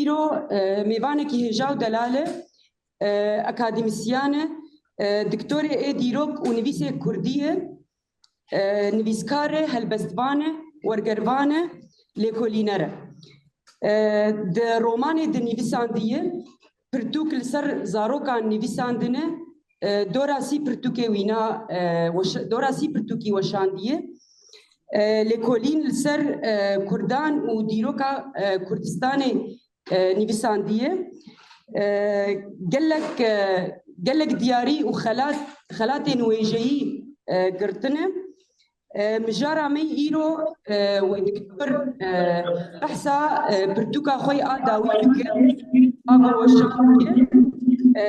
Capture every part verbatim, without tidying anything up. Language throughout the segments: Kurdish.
îro, e, mêvanekî hêja û delal e, e, akademîsyen e, e, diktorê ê dîrok û nivîsê kurdî ye, e, nivîskar e, helbestvan e, wergervan e, lêkolîner e. E, di romanê de nivîsandiye, pirtûk li ser zarokan nivîsandine, e, dora sî pirtûkê wîna, e, weş-, dora sî pirtûkî weşandiye. E, lêkolîn li ser, e, Kurdan û dîroka, e, Kurdistanê, e, nivîsandiye. E, gelek, e, gelek diyarî û xelat, xelatên wêjeyî, e, girtine. E, mijara me îro, e, wê diktor, e, behsa, e, pirtûka xwe yê a dawî dike, a veweşan dike. E,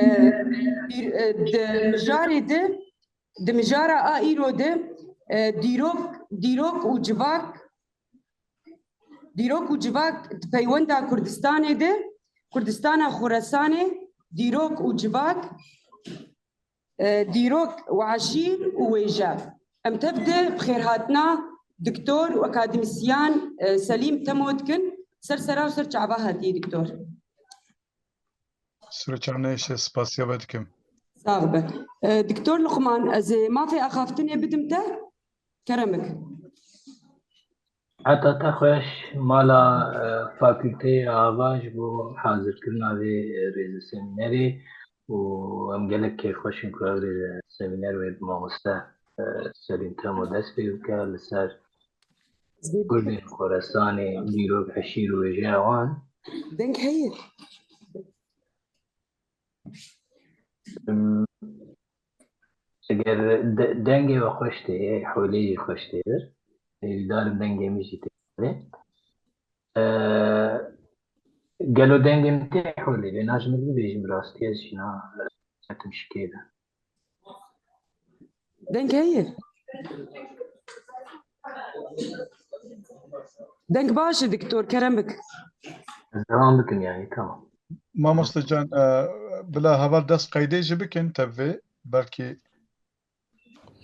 bir, e, di mijarê de, di mijara a îro de, e, dîrok, dîrok û civak, dîrok û civak di peywenda Kurdistanê de, Kurdistana Xoresanê, dîrok û civak, e, dîrok û eşîr û wêje. Em tev de bi xêrhatina diktor û akademîsyen, e, Selîm Temo dikin. Ser sera û ser çava hatî diktor. Siro çavneyşe, spasiya we dikim. Sax be. E, diktor Luqman, ez ê mafê axaftinê bidim te. Kerem bik. Heta te xweş mala, e, fakülteyê ava ji bo hazirkirina vê, e, rêze semînerê û em gelek kêfxweş in ku ev rêze semîner wê bi mamoste, e, Selîm Temo dest pê bike li ser Kurdên Xoresanê, dîrok, eşîr û wêjeya wan. Deng heye. Em, eger de-, dengê we xweş tê, holê jî xweş tê vir. Hêvîdar im dengê min jî tê vir. E, gelo dengê min tê holê? Lê na ji min bibêjin, bi rastî ez jî na, e, setim şikê be. Deng heye? Deng baş e, diktor, kerem bik. Ez devam bikim yani, tamam. Mamoste can, e, bila heval dest qeydê jî bikin tevê, belkî.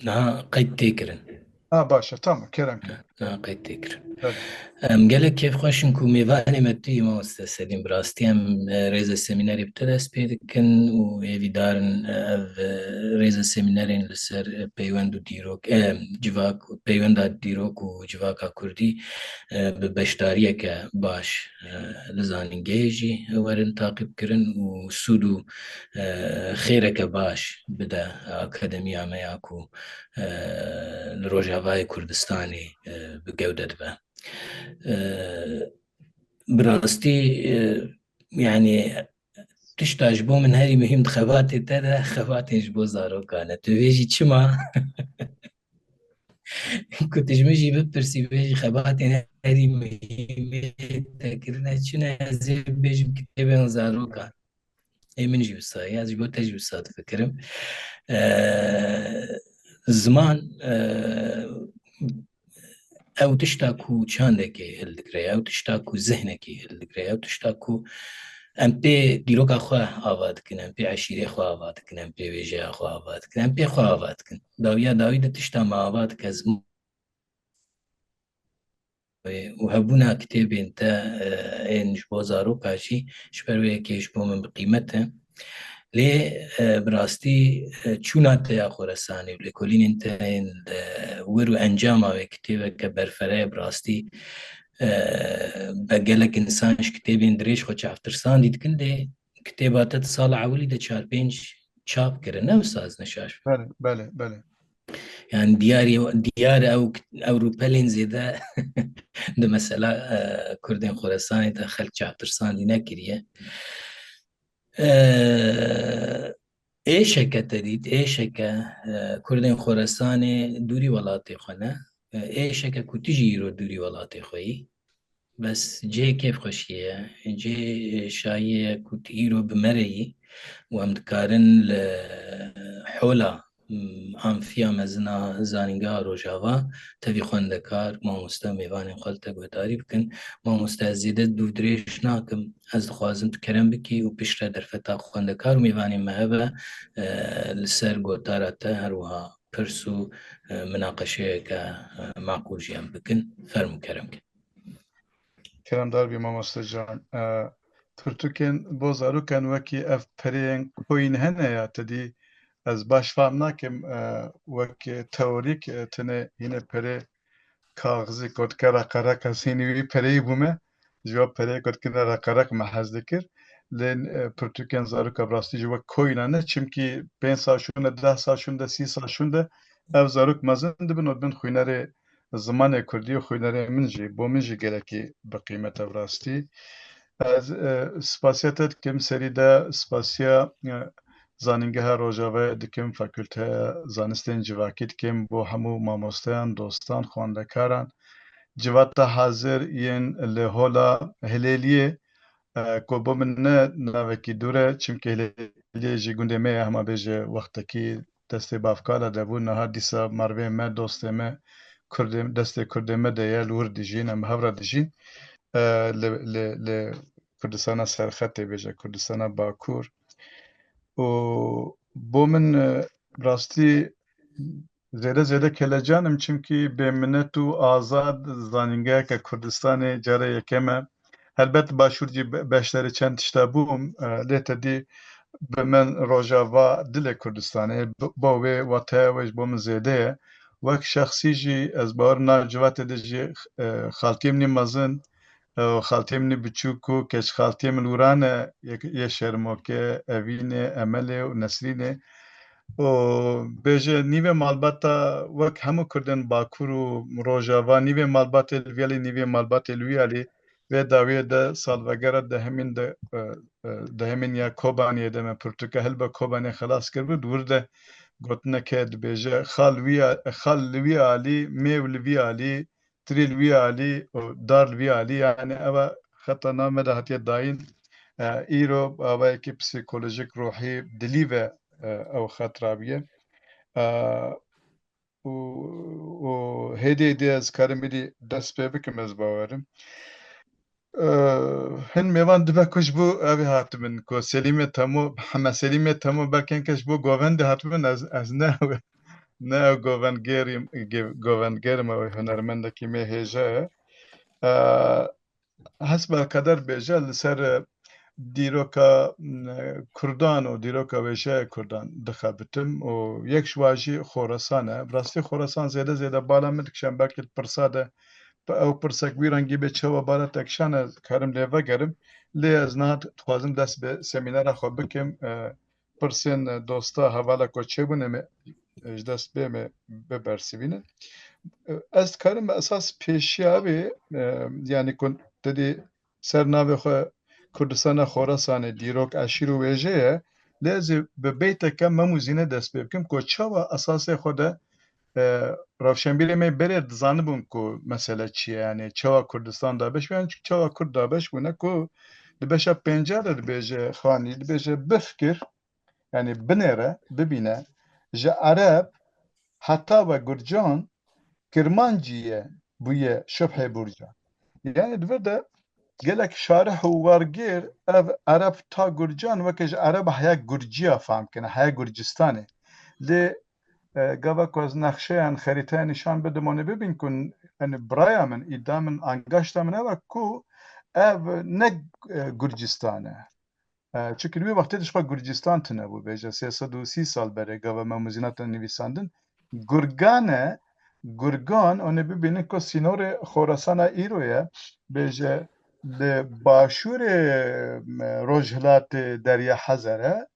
Niha qeyd tê kirin. Ha, baş e, tamam, kerem ke. Ha, qeyd tê kirin. Evet. Em gelek kêfxweş in ku mêvanê me tu yî, mamoste Selîm. Bi rastî em, e, rêze semînerê bi te dest pê dikin û hêvîdar in, e, ev, e, rêze semînerên li ser, e, peywend û dîrok, e, civak, peywenda dîrok û civaka kurdî, e, bi beşdariyeke baş, e, li zanîngehê jî werin taqîbkirin û sûd û, e, xêreke baş bide akademiya me ya ku, e, li Rojavayê Kurdistanê, e, bi gewde dibe. E, bi rastî, e, yani tişta ji bo min herî muhîm di xebatê te de xebatên ji bo zarokan e. Tu vê jî çima? Ku tu ji min jî bipirsî, bêjî xebatên herî muhîmê te kirine çi ne, ez ê bêjim kitêbên zarokan. Ê min jî wisa ye, ez ji bo te jî wisa difikirim. Eee, ziman, eee, ew tişta ku çandekê hildigire, ew tişta ku zihnekê hildigire, ew tişta ku em pê dîroka xwe ava dikin, em pê eşîrê xwe ava dikin, em pê wêjeya xwe ava dikin, em pê xwe ava dikin. Dawiya dawî de tişta me ava dike, ziman û hebûna kitêbên te, e, ên ji bo zaroka jî ji ber wê yekê ji bo min bi qîmet e. Lê, e, bi rastî, e, çûna te ya Xoresanê û lêkolînên te yên, e, wir û encama wê kitêbeke berfere ye bi rastî. E, be gelek insan ji kitêbên dirêj xwe çavtirsandî dikin, lê kitêba te di sala ewilî de çar pênc çap kirin, ne wisa ez ne şaş bim. Belê, belê, belê. Yani diyar, diyar ew, ew rûpelên zêde di mesela, e, Kurdên Xoresanê de xelk çavtirsandî nekiriye. E, êşeke te dît, êşeke, e, Kurdên Xoresanê dûrî welatê xwe ne. E, êşeke ku tu jî îro dûrî welatê xwe yî. Bes cihê kêfxweşiyê ye, cihê şahiyê ye ku tu îro bi me re yî û em dikarin li hola, m, amfiya mezin a Zanîngeha Rojava tevî xwendekar, mamoste û mêvanên xwe li te guhdarî bikin. Mamoste, ez zêde dûv dirêj nakim. Ez dixwazim tu kerem bikî û piştre derfeta xwendekar û mêvanên me hebe, e, li ser gotara te her wiha pirs û, e, minaqeşeyeke, e, maqûl jî em bikin. Fermû kerem ke. Keremdar bî mamoste can. E, pirtûkên bo zarokan wekî ev pereyên koyîn hene ya, te dî ez baş fam nakim, e, wek teorîk, e, tenê hîne perê kaxizî ku dike reqereq, ez hînî wî pereyî bûme, ji wa pereyê ku dikine reqereq me hez dikir. Lê, e, pirtûkên zaroka bi rastî jî wek koyîna ne, çimkî pênc sal şûnde, deh sal şûnde, sî sal şûnde ev zarok mezin dibin û dibin xwînerê zimanê kurdî û xwînerê min jî, bo min jî gelekî bi qîmet e bi rastî. Ez, e, spasiya te dikim, serî de spasiya, e, Zanîngeha Rojavayê dikim, Fakulteya Zanistên Civakî dikim, bo hemû mamosteyan, dostan, xwendekaran, civata hazir yên li Hola Hilêliyê, e, ku bo min ne navekî dûr e, çimkî Hilêliyê jî gundê me ye, hema bêje wextekî destê bavkala de bû, niha dîsa mervê me, dostê me, Kurdê, destê Kurdê me de ye, li wir dijîn, em bi hev re dijîn. E, li, li, li Kurdistana Serxetê bêje, Kurdistana Bakur. Û bo min, e, rastî zêde zêde kelecan im, çimkî bêminet û azad zanîngeheke Kurdistanê cara yekem e. Helbet Başûr jî be-, beşdarî çend tişta bûm, e, lê te dî bi min Rojava dilê Kurdistanê, b-, bo wê wateya wê ji bo min zêde ye. Wek şexsî jî ez bawer im nav civatê de jî, e, xaltiyê min ê mezin, e, xaltiyê min ê biçûk û keçxaltiyê min li wira ne, yek-, yê Şermoke, Evînê, Emelê û Nesrînê. Û bêje nîvê malbata wek hemû Kurdên Bakur û Rojava, nîvê malbatê li vî alî, nîvê malbatê li wî alî, vê dawiyê de salvegera dehemîn de, e, e, dehemîn ya Kobaniyê de me pirtûke Hilbe Kobanê xelas kiribû, di wir de gotineke dibêje, xal wî a-, xal li wî alî, mêv li vî alî, tirî li wî alî û dar li vî alî, yani ev e xeta nav me de hatiye dayîn. E, îro bi awayekî psîkolojik, ruhî, dilî ve, e, ew xet rabiye. E, û, û hêdî hêdî ez karim êdî dest pê bikim, ez bawerim. E, hin mêvan dibe ku ji bo ev ê hatibin, ku Selîmê Temo, Heme Selîmê Temo belkên ke ji bo govendê hatibin, ez, ez ne, ne ew govendgêrî, ge-, govendgêr im, ew hunermendekî me hêja ye. E, Hesbelkader bêje li ser, e, dîroka, e, Kurdan û dîroka wêjeya Kurdan dixebitim û yek ji wan jî Xorasan e. Bi rastî Xorasan zêde zêde bala min dikişe, belkî di pirsa de bi ew pirsek wî rengî bê çawa bala te kişane, karim lê vegerim. Lê ez niha dixwazim dest bi semînera xwe bikim. E, pirsên, e, dosta hevala ku çêbûne me, e, ji dest bê me bibersivînin. E, ez dikarim esas pêşiya wê, e, yani ku te dî ser navê xwe Kurdistana Xorasanê, dîrok, eşîr û wêje ye, lê ez ê bi beyteke Mem û Zîne dest pê bikim ku çawa esasê xwe de, e, rewşenbîrê me berê dizanibûn ku mesele çi ye, yani çawa Kurdistan dabeş bû, yani çawa Kurd dabeş bûne ku di beşa pênca de dibêje Xanî, dibêje bifikir, yani binêre, bibîne, ji Ereb heta we Gurcan, Kirmancî ye, bûye şubhê burca. Yani di vir de gelek şarih û wergêr ev Ereb ta Gurcan weke ji Ereba heya Gurciya fam kene, heya Gurcistanê. Lê, e, gava ku ez nexşeyan, xerîteyan nîşan bidim, onê bibîn ku, yani biraya min, îdia min, angaşta min ew e ku ev ne, e, Gurcistan e. E, çunki li wê wextê de ji xwe Gurcistan tune bû, bêje sê sed û sî sal berê gava Mem û Zîne tune nivîsandin. Gurgan e, Gurgan, onê bibînin ku sînorê Xorasana îro ye, bêje li başûrê, e, rojhilatê Derya Hezere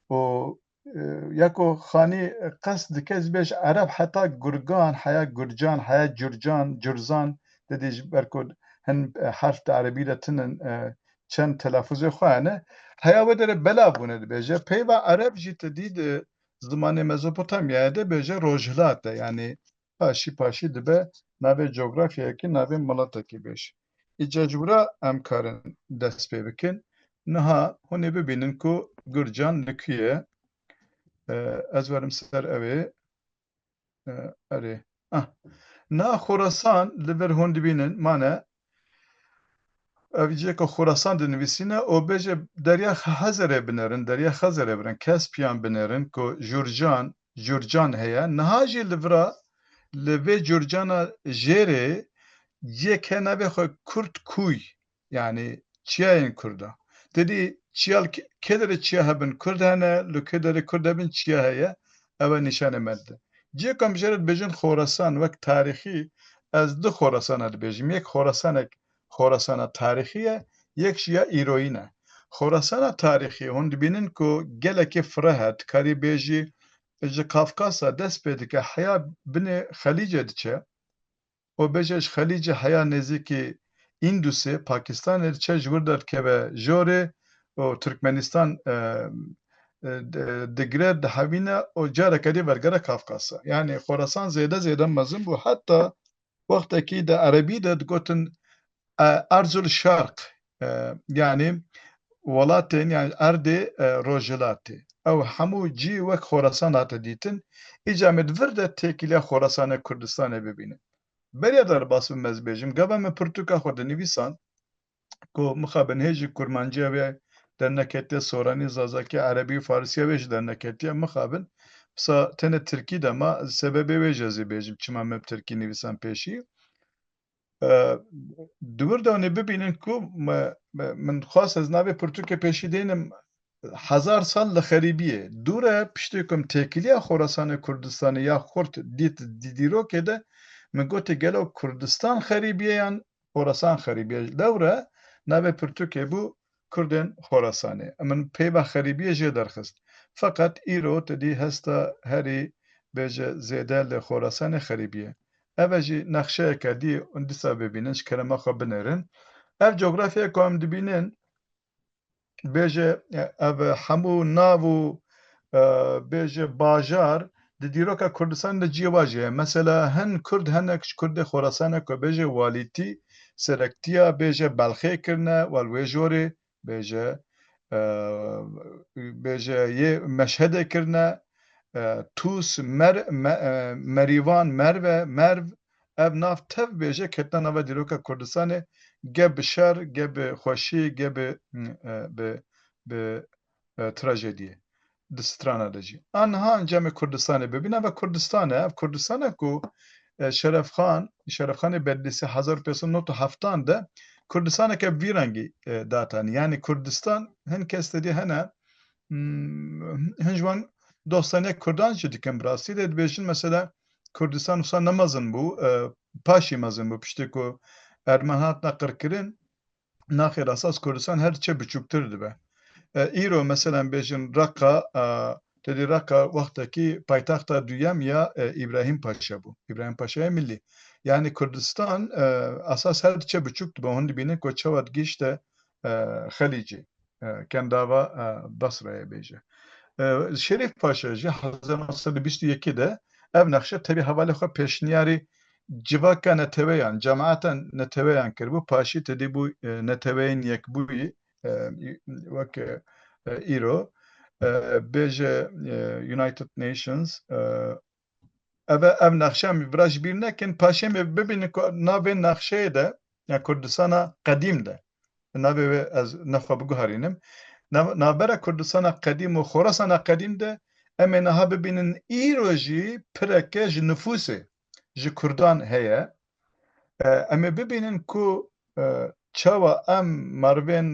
û, e, ya ku Xanî qest dike, ez bêj Ereb heta Gurgan, heya Gurcan, heya Curcan, Curzan, te dî ji ber ku hin, e, herf di erebî de tinin, e, çend telafuzê xwe hene. Heya wê derê belav bûne dibêje. Peyva Ereb jî te dî di zimanê Mezopotamyayê de bêje rojhilat e. Yani paşî paşî dibe navê cografyayekî, navê miletekî bêje. Îca ji wira em karin dest pê bikin. Niha hûn ê bibînin ku Gurcan li ku ye. E, ez werim ser ew ê. E, erê. Ah. Niha Xorasan li vir hûn dibînin, mane, ev cihê ku Xorasan dinivîsîne û bêje Derya Xezerê binêrin, Derya Xezerê birin, Kespiyan binêrin ku Jurcan, Jurcan heye. Niha jî li vira, li vê Jurcana jêrê cihê ke navê xwe Kurd Kûy, yani çiyayên Kurda. Tedî çiya li kê-, kê derê çiya hebin Kurd hene, li kê derê Kurd hebin çiya heye, ev e nîşanê me dide. Cihê ku em jê re dibêjin Xorasan wek tarîxî, ez du Xorasana dibêjim. Yek Xorasanek, Xorasana tarîxî ye, yek jî ya îroyî ne. Xorasana tarîxî, hûn dibînin ku gelekê fireh e, dikarî bêjî ji Kafkasa dest pê dike, heya binê Xelîcê diçe. û bêje ji Xelîcê heya nêzîkî Îndusê, Pakistanê diçe, ji wir derdikeve jorê û Tirkmenistan, e, e, di-, digire, dihewîne û careke dî vergere Kafkasa. Yanî Xorasan zêde zêde mezin bû. Heta wextekî di erebî de digotin, e, Erzul Şerq, e, yanî welatên, yanî erdê, e, rojhilatê. Ew hemû cî wek Xorasan hate dîtin. Îca em ê di vir de têkiliya Xorasanê Kurdistanê bibînin. Beriya derbas bim ez bêjim, gava min pirtûka xwe dinivîsan ku mixabin hê jî kurmanciya wê derneketiye, soranî, zazakî, erebî û farisiya wê jî derneketiye, mixabin. Pisa tenê tirkî de ma, sebebê wê jî ez ê bêjim, çima min bi tirkî nivîsan pêşî. E, di wir de hûn ê bibînin ku me, me, min xwest ez navê pirtûkê pêşî deynim, hezar sal li xerîbiyê. Dû re piştî ku em têkiliya Xorasanê Kurdistanê ya xurt dît di dîrokê de, min gotê gelo Kurdistan xerîbiye yan Xorasan xerîbiye. Lewre navê pirtûkê bû Kurdên Xorasanê. Min peyva xerîbiyê jê derxist. Feqet îro tu dî hesta herî bêje zêde li Xorasanê xerîbiye. Ev e jî nexşeyeke dî, hûn dîsa bibînin, ji kerema xwe binêrin. Ev cografya ku em dibînin, bêje, e, ev hemû nav û, e, bêje bajar di dîroka Kurdistan de cihê wa jî heye. Mesela hin Kurd, hinek ji Kurdê Xorasanê ku bêje walîtî, serektiya bêje Belxê kirine, wal wê jorê bêje, e, bêje yê Meşhedê kirine, e, Tûs, Mer-, Me-, e, Merîvan, Merve, Merv, ev nav tev bêje ketine nava dîroka Kurdistanê, ge bi şer, ge bi xweşî, ge bi, e, bi, bi, e, trajediyê. Di strana de jî. Anha ancamê Kurdistanê bibîne ve Kurdistan e. Ev Kurdistan e ku, e, Şerefxan, Şerefxanê Bedlîsî hezar pênc sed nod û heftan de Kurdistaneke vî rengî, e, datanî. Yanî Kurdistan hin kes tedî hene, hmm, hin ji wan dostaniya Kurdan jî dikin bi rastî de dibêjin mesela Kurdistan wisa ne mezin bû, e, paşî mezin bû piştî ku Ermen hatine qirkirin. Naxêr esas Kurdistan her diçe biçûktir dibe. E, îro, meselen, bêjin Reqa, e, tedî Reqa wextekî paytexta duyem ya, e, Îbrahîm Paşa bû. Îbrahîm Paşayê Millî. Yanî Kurdistan, e, esas her diçe biçûk dibe. Hûn dibînin ku çawa digihîşte, e, Xelîcê. E, Kendava, e, Basrayê bêje. E, Şerîf Paşa jî hezar neh sed û bîst û yekê de ev nexşe tevî hevalê xwe pêşniyarî civaka neteweyan, cemaeta neteweyan kiribû, paşî tedî bû, e, Neteweyên Yekbûyî, e, wek, e, îro, e, bêje, e, United Nations, e, ev, ev nexşe em vira ji bîr nekin, paşê em ê bibînin ku navê nexşeyê de, ya Kurdistana qedîm de, navê wê ez nexwe biguherînim, nav-, navbera Kurdistana qedîm û Xorasana qedîm de, em ê niha bibînin îro jî pireke ji nifûsê ji Kurdan heye. E, em ê bibînin ku, e, çawa em merivên,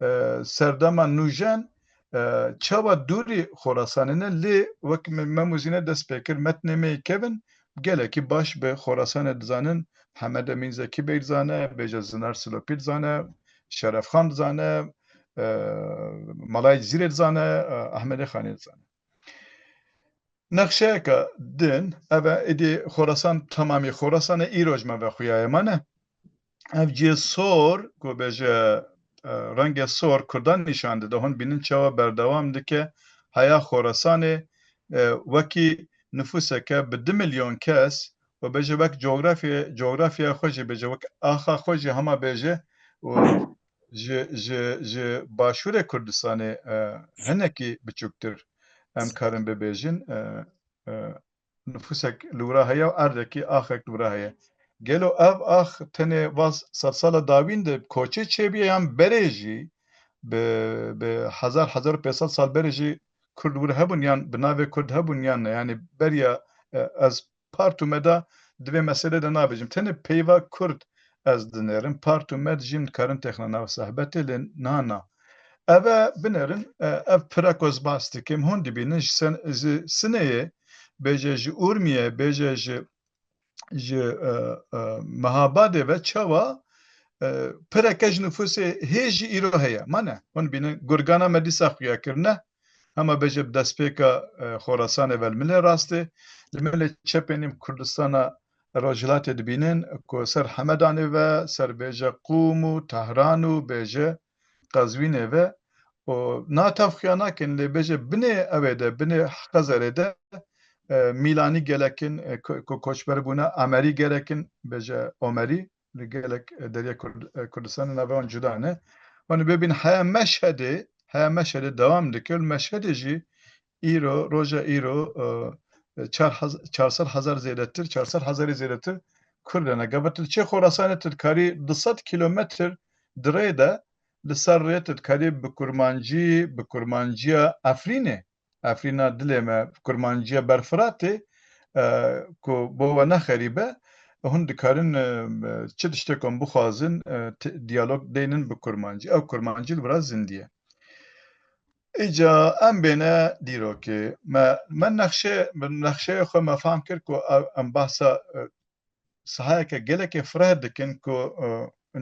e, serdema nûjen, e, çawa dûrî Xorasanê ne, lê wek me, me muzîne dest pê kir, metnê me yê kevin gelekî baş bi Xorasanê dizanin, Hemed Emîn Zekî Bey dizane, bêje Zinar Silopî dizane, Şerefxan dizane, e, Malayê Cizîrê dizane, e, Ehmedê Xanê dizane. Nexşeyeke din, ev e, êdî Xorasan, temamî Xorasan e, îro ji me ve xuyaye mane. Ev cihê sor, ku bêje, e, rengê sor Kurdan nîşan dide. Hûn bînin çawa berdewam dike heya Xorasanê, e, wekî nifûseke bi du milyon kes û bêje wek cografya, cografya xwe jî bêje, wek axa xwe jî hema bêje û ji, ji, ji Başûrê Kurdistanê, e, hinekî biçûktir em karin bibêjin, e, e, nifûsek li wira heye û erdekî axek li wira heye. Gelo ev ax tenê va sedsala dawîn de koçê çêbûye yan berê jî bi, bi hezar, hezar û pênc sed sal berê jî Kurd wir hebûn yan bi navê Kurd hebûn yan ne? Yanî beriya, e, ez part û meda di vê meselê de nabêjim. Tenê peyva Kurd, ez dinêrim. Part û med jî min dikarin têxine nav sehbetê, lê niha na. Ev e, binêrin, e, ev pira ku ez behs dikim, hûn dibînin, ji sen-, ji Sineyê, bêje ji Urmiyê, bêje ji, ji, e, e, Mehabadê ve çawa, e, pireke ji nifûsê hê jî îro heye. Ma ne? Hûn bînin, gurgana me dîsa xuya kirine. Hema bêje bi destpêka, e, Xorasanê ve li milê rastê, li milê çepê nîm Kurdistana Rojhilatê dibînin ku ser Hemedanê ve, ser bêje Qûm û Tehran û bêje Qezwînê ve û na tev xuya nakin, lê bêje binê ewê de, binê Xezerê de, e, Mîlanî gelekin, e, ko-, ku koçber bûne, Emerî gelekin, bêje Omerî, li gelek, e, derya Kurd-, e, Kurdistanê navê wan cuda ne. Wan bibîn heya Meşhedê, heya Meşhedê dewam dike. Li Meşhedê jî îro, roja îro, e, çar hez-, çar sed hezar zêdetir, çar sed hezarî zêdetir Kurd hene. Gava tu diçê Xorasanê tu dikarî du sed kîlometr di rê de, li ser rê tu dikarî bi kurmancî, bi kurmanciya Efrînê, Efrîna dilê me, kurmanciya Berfiratê, e, ku bo we ne xerîb e, hûn dikarin, e, çi tiştê ku hûn bixwazin, e, ti-, diyalog deynin bi kurmancî. Ew kurmancî li vira zindî ye. Îca em bêne dîrokê. Me, me nexşe, bi nexşeyê xwe me fam kir ku ev, em behsa, e, sahayeke gelekê fireh dikin ku, e,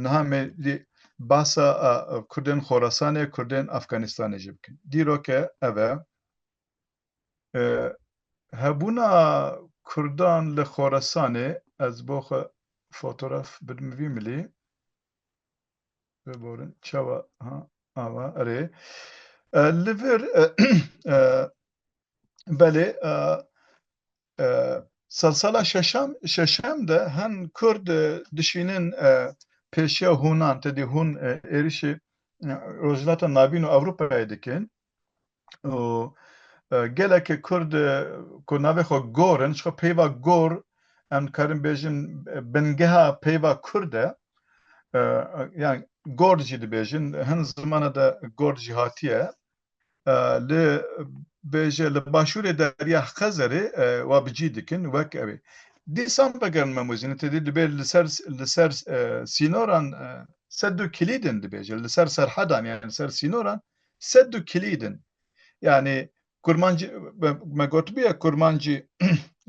niha me lî behsa, e, Kurdên Xorasanê, Kurdên Afganistanê jî bikin. Dîroke ev e. E, hebûna Kurdan li Xorasanê, ez bo xwe fotograf bidim vî milî. Biborin, çawa, ha, ava, erê. E, li vir, e, e, belê, e, e, sersala şeşem, şeşem de hin Kurd, e, dişînin, e, pêşiya hûnan, tedî hûn, e, êrişî, e, Rojhilata Navîn û Ewropayê dikin. Û, e, gelek Kurd, e, ku navê xwe Gor in, ji xwe peyva Gor, em dikarin bêjin, e, bingeha peyva Kurd e. E, yani Gor jî dibêjin, hin zimana de Gor jî hatiye. E, li, bêje li başûrê Derya Xezerê, e, wa bi cî dikin, wek ew ê. Dîsan vegerin me muzîne, tedî dibê li ser, li ser, e, sînoran, e, sed û kilîdin dibêje, li ser serhedan, yani li ser sînoran sed û kilîdin. Yani kurmancî, me, me gotibiye kurmancî,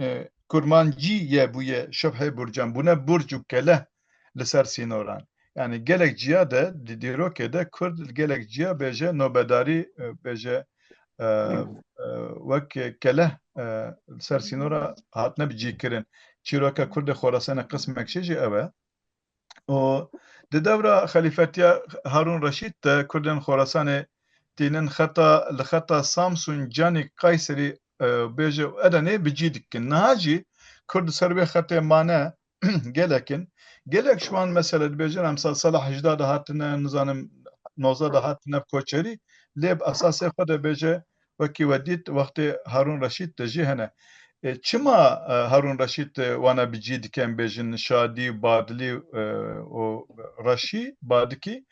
e, kurmancî ye bûye şibhê burcan, bûne burc û keleh li ser sînoran. Yani gelek ciya de, di dîrokê de Kurd li gelek ciya bêje nobedarî, e, bêje, e, e, wek keleh, e, li ser sînora hatine bicîkirin. Çîroka Kurdê Xorasanê qismek çi jî ew e. Û di dewra xelîfetiya Harûn Reşîd de Kurdên Xorasanê tînin xeta, li xeta Samsûn, Canîk, Kayserî, e, bêje Edenê bi cî dikin. Niha jî Kurd li ser wê xetê mane, gelek in. Gelek ji wan mesele dibêjin, em sal sala hejda de hatine, nizanim, nozda de hatine bi koçerî, lê bi esasê xwe de bêje, wekî we dît, wextê Harûn Reşîd de jî hene. E, çima, e, Harûn Reşîd, e, wana bi cî dikin, bêjin Şadî, Badilî, e, û Reşî, Badikî?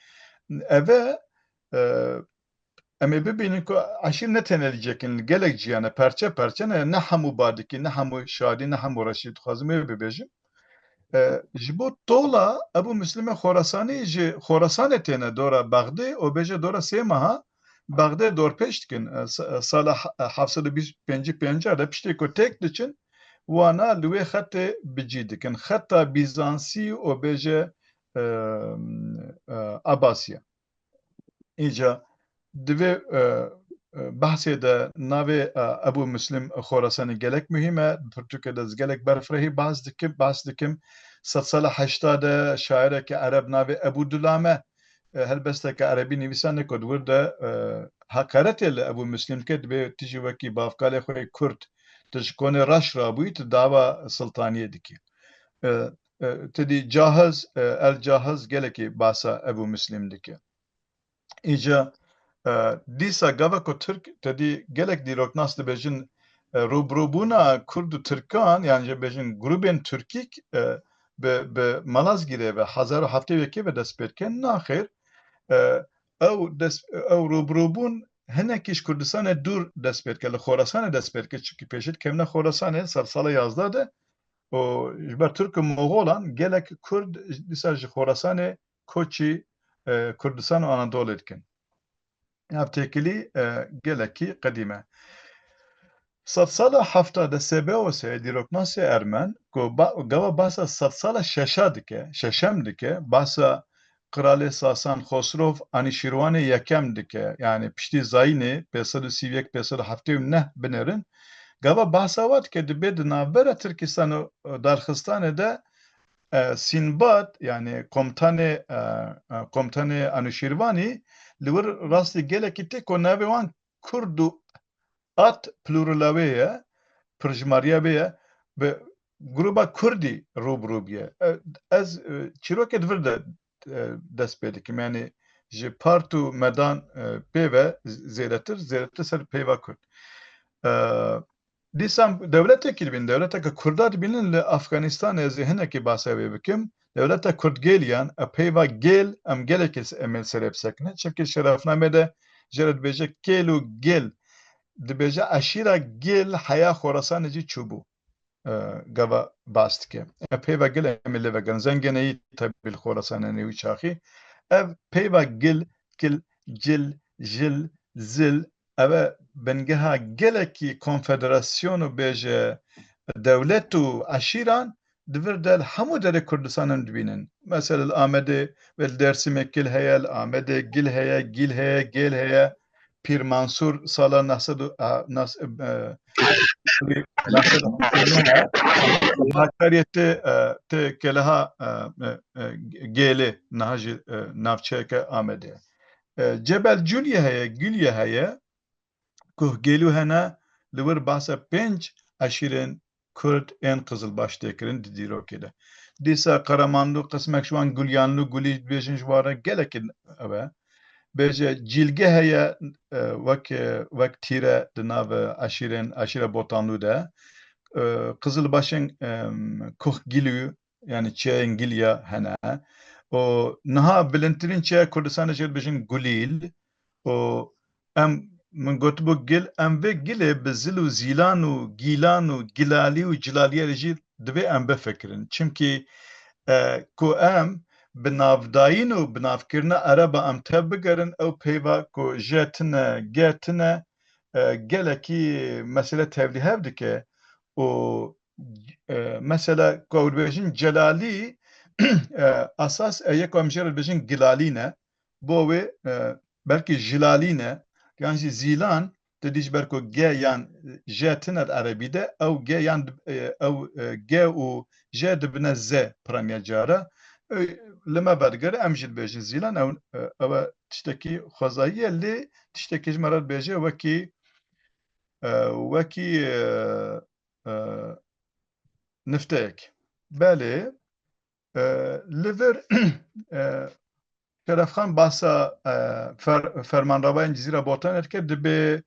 Ev e, e, em ê bibînin ku eşîr ne tenê li cek in, li gelek ciya ne, perçe perçe ne, ne hemû Badikî, ne hemû Şadî, ne hemû Reşî, dixwazim wê bibêjim. E, ji bo tola Ebû Muslimê Xorasanî ji Xorasanê têne dora Bexdê û bêje dora sê meha Bexdê dorpêç dikin. E, sa-, e, sala he-, e, heft sed û bîst pêncî pênca de piştê ku têk diçin, wana li wê xetê bi cî dikin. Xeta Bîzansî û bêje, e, e, Ebasiya. Îca di vê, e, e, behsê de navê, e, Ebû Muslim Xorasanî gelek muhîm e. Pirtûkê de ez gelek berfirehî behs dikim, behs dikim. Sedsala heşta de şaireke ereb navê Ebû Dulame, e, helbesteke erebî nivîsandine ku di wir de, e, heqaretê li Ebû Muslim dike, dibê tu jî wekî bavkalê xwe yê Kurd, tu ji konê reş rabûyî, tu dava siltaniyê dikî. E, e, tu dî Cahiz, e, El Cahiz gelekî behsa Ebû Muslim dike. Îca, e, dîsa gava ku Tirk, te dî gelek dîroknas dibêjin, e, rûbirûbûna Kurd û Tirkan, yan jî bêjin grûbên Tirkîk, e, bi, bi Malazgîrê ve, hezar û heftê û yekê ve dest pê dike. Naxêr, e, ew dest, ew rûbirûbûn hinekî ji Kurdistanê dûr dest pê dike, li Xorasanê dest pê dike, çimkî pêşî dikevine Xorasanê, ser sala yazdeh de, û ji ber Tirk û Moxolan gelek Kurd dîsa ji Xorasanê koçî, e, Kurdistan û Anadolê dikin. Ev têkilî, e, gelekî qedîm e. Sedsala hefta de Sebeos heye, dîroknasê ermen, ku ba-, gava bahsa sedsala şeşa dike, şeşem dike, bahsa Qiralê Sasan Xosrov Anîşîrwanê yekem dike, yanî piştî Zayînê pênc sed û sî û yek, pênc sed û heftê û neh binêrin, gava bahsa wa dike, dibê di navbera Tirkistan û Darxistanê de, e, Sînbad, yanî komutanê, e, e, komutanê Anûşîrvanî li wir rastî gelekî tê ku navê wan Kurd û at plurala wê ye, pirjimariya wê ye, bi gruba Kurdî rû bi rû bûye. E, ez, e, çîrokê di vir de, e, dest pê dikim. Yanî ji part û medan, e, pê ve z-, zêdetir, zêdetir ser peyva Kurd. E, dîsa dewletekî dibînin, dewleteke Kurda dibînin li Afganistanê, ez ê hinekî bahsa wê bikim. Dewleta Kurdgêliyan, e, peyva gêl, em gelekî s-, em ê serê bisekinin. Çimkî şerefnamê de jê re dibêje kêl û gêl. Dibêje eşîra gêl heya Xorasanê jî çûbû. E, gava bas dike. E, peyva gêl em ê lê vegerin. Zengeneyî tebî li Xorasanê nê wî çaxî. Ev peyva gil, kil, cil, jil, zil, ev e bingeha gelekî konfederasyon û bêje dewlet û eşîran di vir de li hemû derê Kurdistanê em dibînin. Mesela li Amedê ve li Dêrsimê kil heye, li Amedê gil heye, gîl heye, gêl heye. Pîr Mansûr sala neh sed û, a, nas-, e, neh sed û heftê neh e, Hakariyê tê, e, tê keleha, e, e, e, gêlê, niha jî, e, navçeyeke Amedê ye. E, Cebel Culye heye, Gulye heye, Kuh Gêlû hene, li wir behsa pênc eşîrên Kurd ên Qizilbaş tê kirin di dîrokê de. Dîsa Qeremanlû, qismek ji wan Gulyanlû, Gulî dibêjin, ji wan re gelekî ev e. Bêje Cîlge heye, e, wek, e, wek tîre di nav eşîrên, eşîra Botanlû de. E, Qizilbaşên, em, Kuh Gîlû, yanî çiyayên Gilya hene. Û niha bilindtirîn çiyaya Kurdistanê jê dibêjin Gulîl. Û em, min gotibû gil, em vê gilê bi zil û zîlan û gîlan û gilalî û cilaliyê re jî divê em bifikirin. Çimkî, e, ku em bi navdayîn û bi navkirina ereba em tev bigerin, ew peyva ku je tune, ge tune, e, gelekî mesele tevlîhev dike û, e, mesela ku ew dibêjin Celalî, e, esas e, yek em jê re dibêjin Gilalî ne, bo wê, e, belkî Jilalî ne, yan jî Zîlan, tu dî ji ber ku G yan J tine di erebî de, ew G yan di-, e, ew, e, G û J dibine Z piraniya cara. E, li me vedigere, em jî dibêjin Zîlan, ew, e, ew e tiştekî xwezayî ye, lê tiştekî ji me re dibêje wekî, e, wekî, e, e, nifteyek. Belê, e, li vir, e, Şerefxan bahsa, e, fer-, fermanrevayên Cizîra Botanê dike, dibê,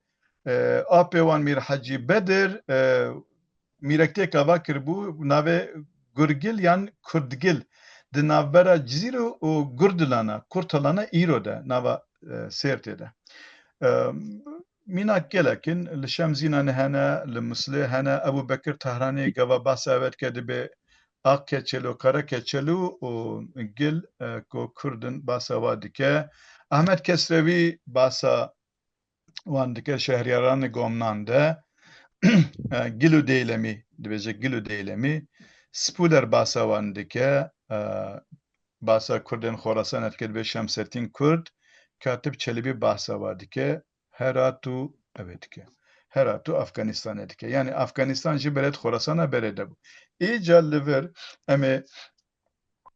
e, apê wan Mîr Hecî Bedir, e, mîrektêk ava kiribû, navê Gurgil yan Kurdgil di navbera Cizîr û, û Gurdilana, Kurtalana îro de, nava, e, Sêrtê de. E, mînak gelek in, li Şemzînanê hene, li Mislê hene, Ebû Bekir Tehranî gava bahsa ev dike, dibê Ak Keçelû, Qere Keçelû û Gil, e, ku Kurd in, bahsa wa dike. Ehmed Kesrewî bahsa wan dike, Şehryaranê Gomnan de, e, Gil û Deylemî, dibêje Gil û Deylemî. Spûler bahsa wan dike, e, bahsa Kurdên Xorasanê dike, dibê Şemsettîn Kurd, Katib Çelebî bahsa wa dike, Herat û ev ê dike. Herat û Afganistanê dike. Yanî Afganistan jî berê di Xorasana berê de bû. Îca li vir em ê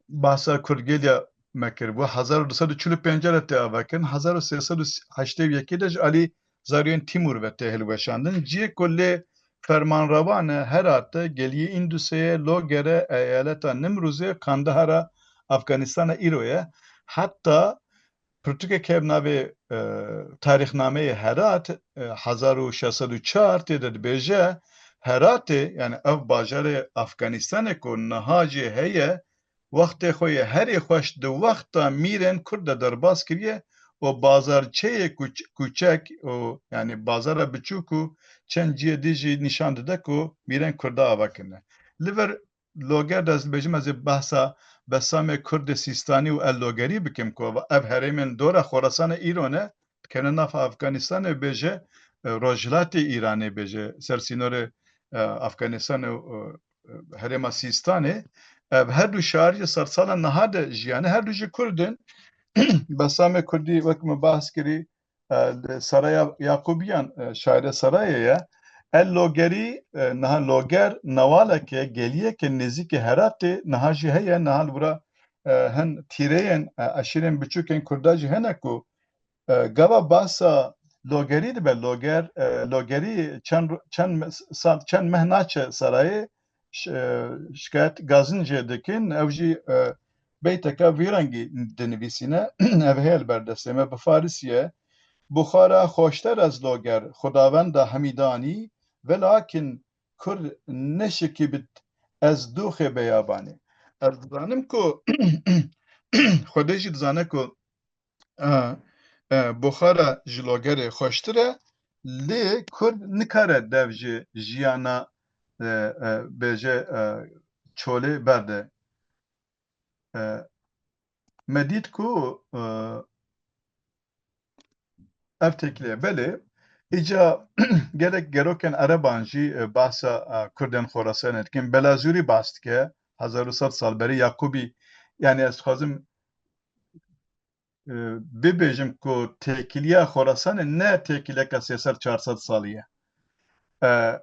bahsa Kurdgêliya me kiribû. Hezar û du sed û çil û pênc re tê avekirin. Hezar û sê sed û heştê û yekê de ji alî zariyên Tîmûr ve tê hilweşandin. Cihê ku lê fermanrewa ne Herat e, Geliyê Îndusê ye, Loger e, eyaleta Nimrûzê, Kandahara Afganistana îro ye. Heta pirtûkek heye bi navê, e, Tarîxnameyê Herat, e, hezar û şeş sed û çar tê de dibêje, Heratê, yanî ev bajarê Afganistanê ku niha jî heye, wextê xwe yê herî xweş di wexta mîrên Kurd de derbas kiriye û bazarçeyê kuç-, kûçek û, yanî bazara biçûk û çend cihê dî jî nîşan dide ku mîrên Kurda ava kirine. Li vir Loger de ez dibêjim, ez ê behsa Besamê Kurdê Sîstanî û El Logerî bikim ku ev herêmên dora Xorasanê îro ne, dikevine nav Afganistanê, bêje, e, rojhilatê Îranê, bêje ser sînorê, e, Afganistanê û, e, herêma Sîstanê. Ev her du şar ji sedsala niha de jiyane, her du jî Kurd in. Besamê Kurdî, wek min behs kirî, e, li Seraya Yakubiyan, e, şairê Serayê ye. El Logerî, e, niha Loger newaleke, geliyeke nêzîkî Heratê niha jî heye, niha li wira, e, hin tîreyên, e, eşîrên biçûkên Kurda jî hene ku, e, gava behsa Logerî dibe, Loger, e, Logerî çend, çend me-, sa-, çend meh naçe Serayê, ş-, e, şikayet gazin jê dikin, ew jî, e, beyteka vî rengî dinivîsîne, ev heye li ber destê me, bi farisî ye. Buxara xoşter ez Loger, Xudawenda hemî danî, velakin Kurd neşikîbit ez dûxê beyabanê. Ez dizanim ku Xwedê jî dizane ku, e, e, Buxara ji Logerê xweştir e, lê Kurd nikare dev ji jiyana, e, e, bêje, e, çolê berde. E, me dît ku, e, ev têkilî ye. Belê, îca gelek gerokên ereban jî, e, behsa, e, Kurdên Xorasanê dikin. Belazûrî behs dike, hezar û sed sal berî Yakûbî, yanî ez dixwazim, e, bibêjim ku têkiliya Xorasanê ne têkileka sê sed çar sed salî ye. E,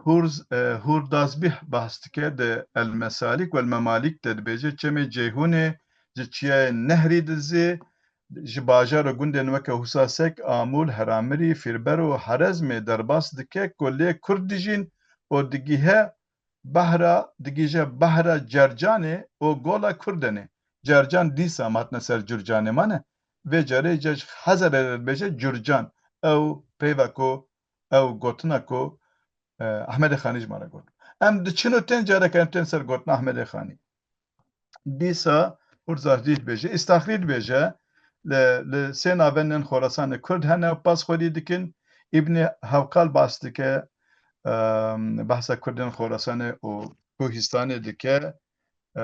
Hurz-, e, Hurdazbîh behs dike di El Mesalik wel Memalik de dibêje, çemê Ceyhûnê ji çiyayê Nehrî dizê, ji bajar û gundên weke Husasek, Amûl, Heramirî, Fîrber û Herezmê derbas dike ku lê Kurd dijîn û digihe behra, digihîje behra Cercanê û gola Kurdenê. Cercan dîsa hatine ser Curcanê mane. Vê carê îca ji Hezerê re dibêje Curcan. Ew peyva ku, ew gotina ku, e, Ehmedê Xanî ji me re got. Em diçin û tên careke em tên ser gotina Ehmedê Xanî. Dîsa Hurzahdî dibêje, Îstaxrî dibêje, li, li sê navendên Xorasanê Kurd hene, pas xwedî dikin. Îbnî Hewqal bas dike, em, behsa Kurdên Xorasanê û Kuhistanê dike. E,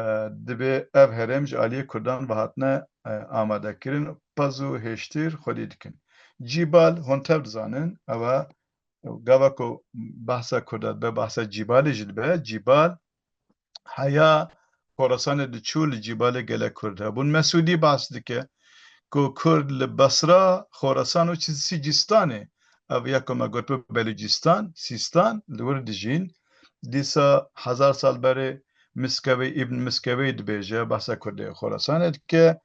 dibê ev herêm ji aliyê Kurdan ve hatine, e, amadekirin, pez û hêştir xwedî dikin. Cîbal, hûn tev dizanin, ew e, gava ku behsa Kurda dibe, behsa Cîbalê jî dibe. Cîbal, heya Xorasanê diçû, li Cîbalê gelek Kurd hebûn. Mesûdî behs dike ku Kurd li Basra, Xorasan û Sî-, Sîcistanê, ev ya ku me got bi Belûcistan, Sîstan, li wir dijîn. Dîsa hezar sal berê Miskevê, Îbn Miskevê dibêje, behsa Kurdê Xorasanê dike.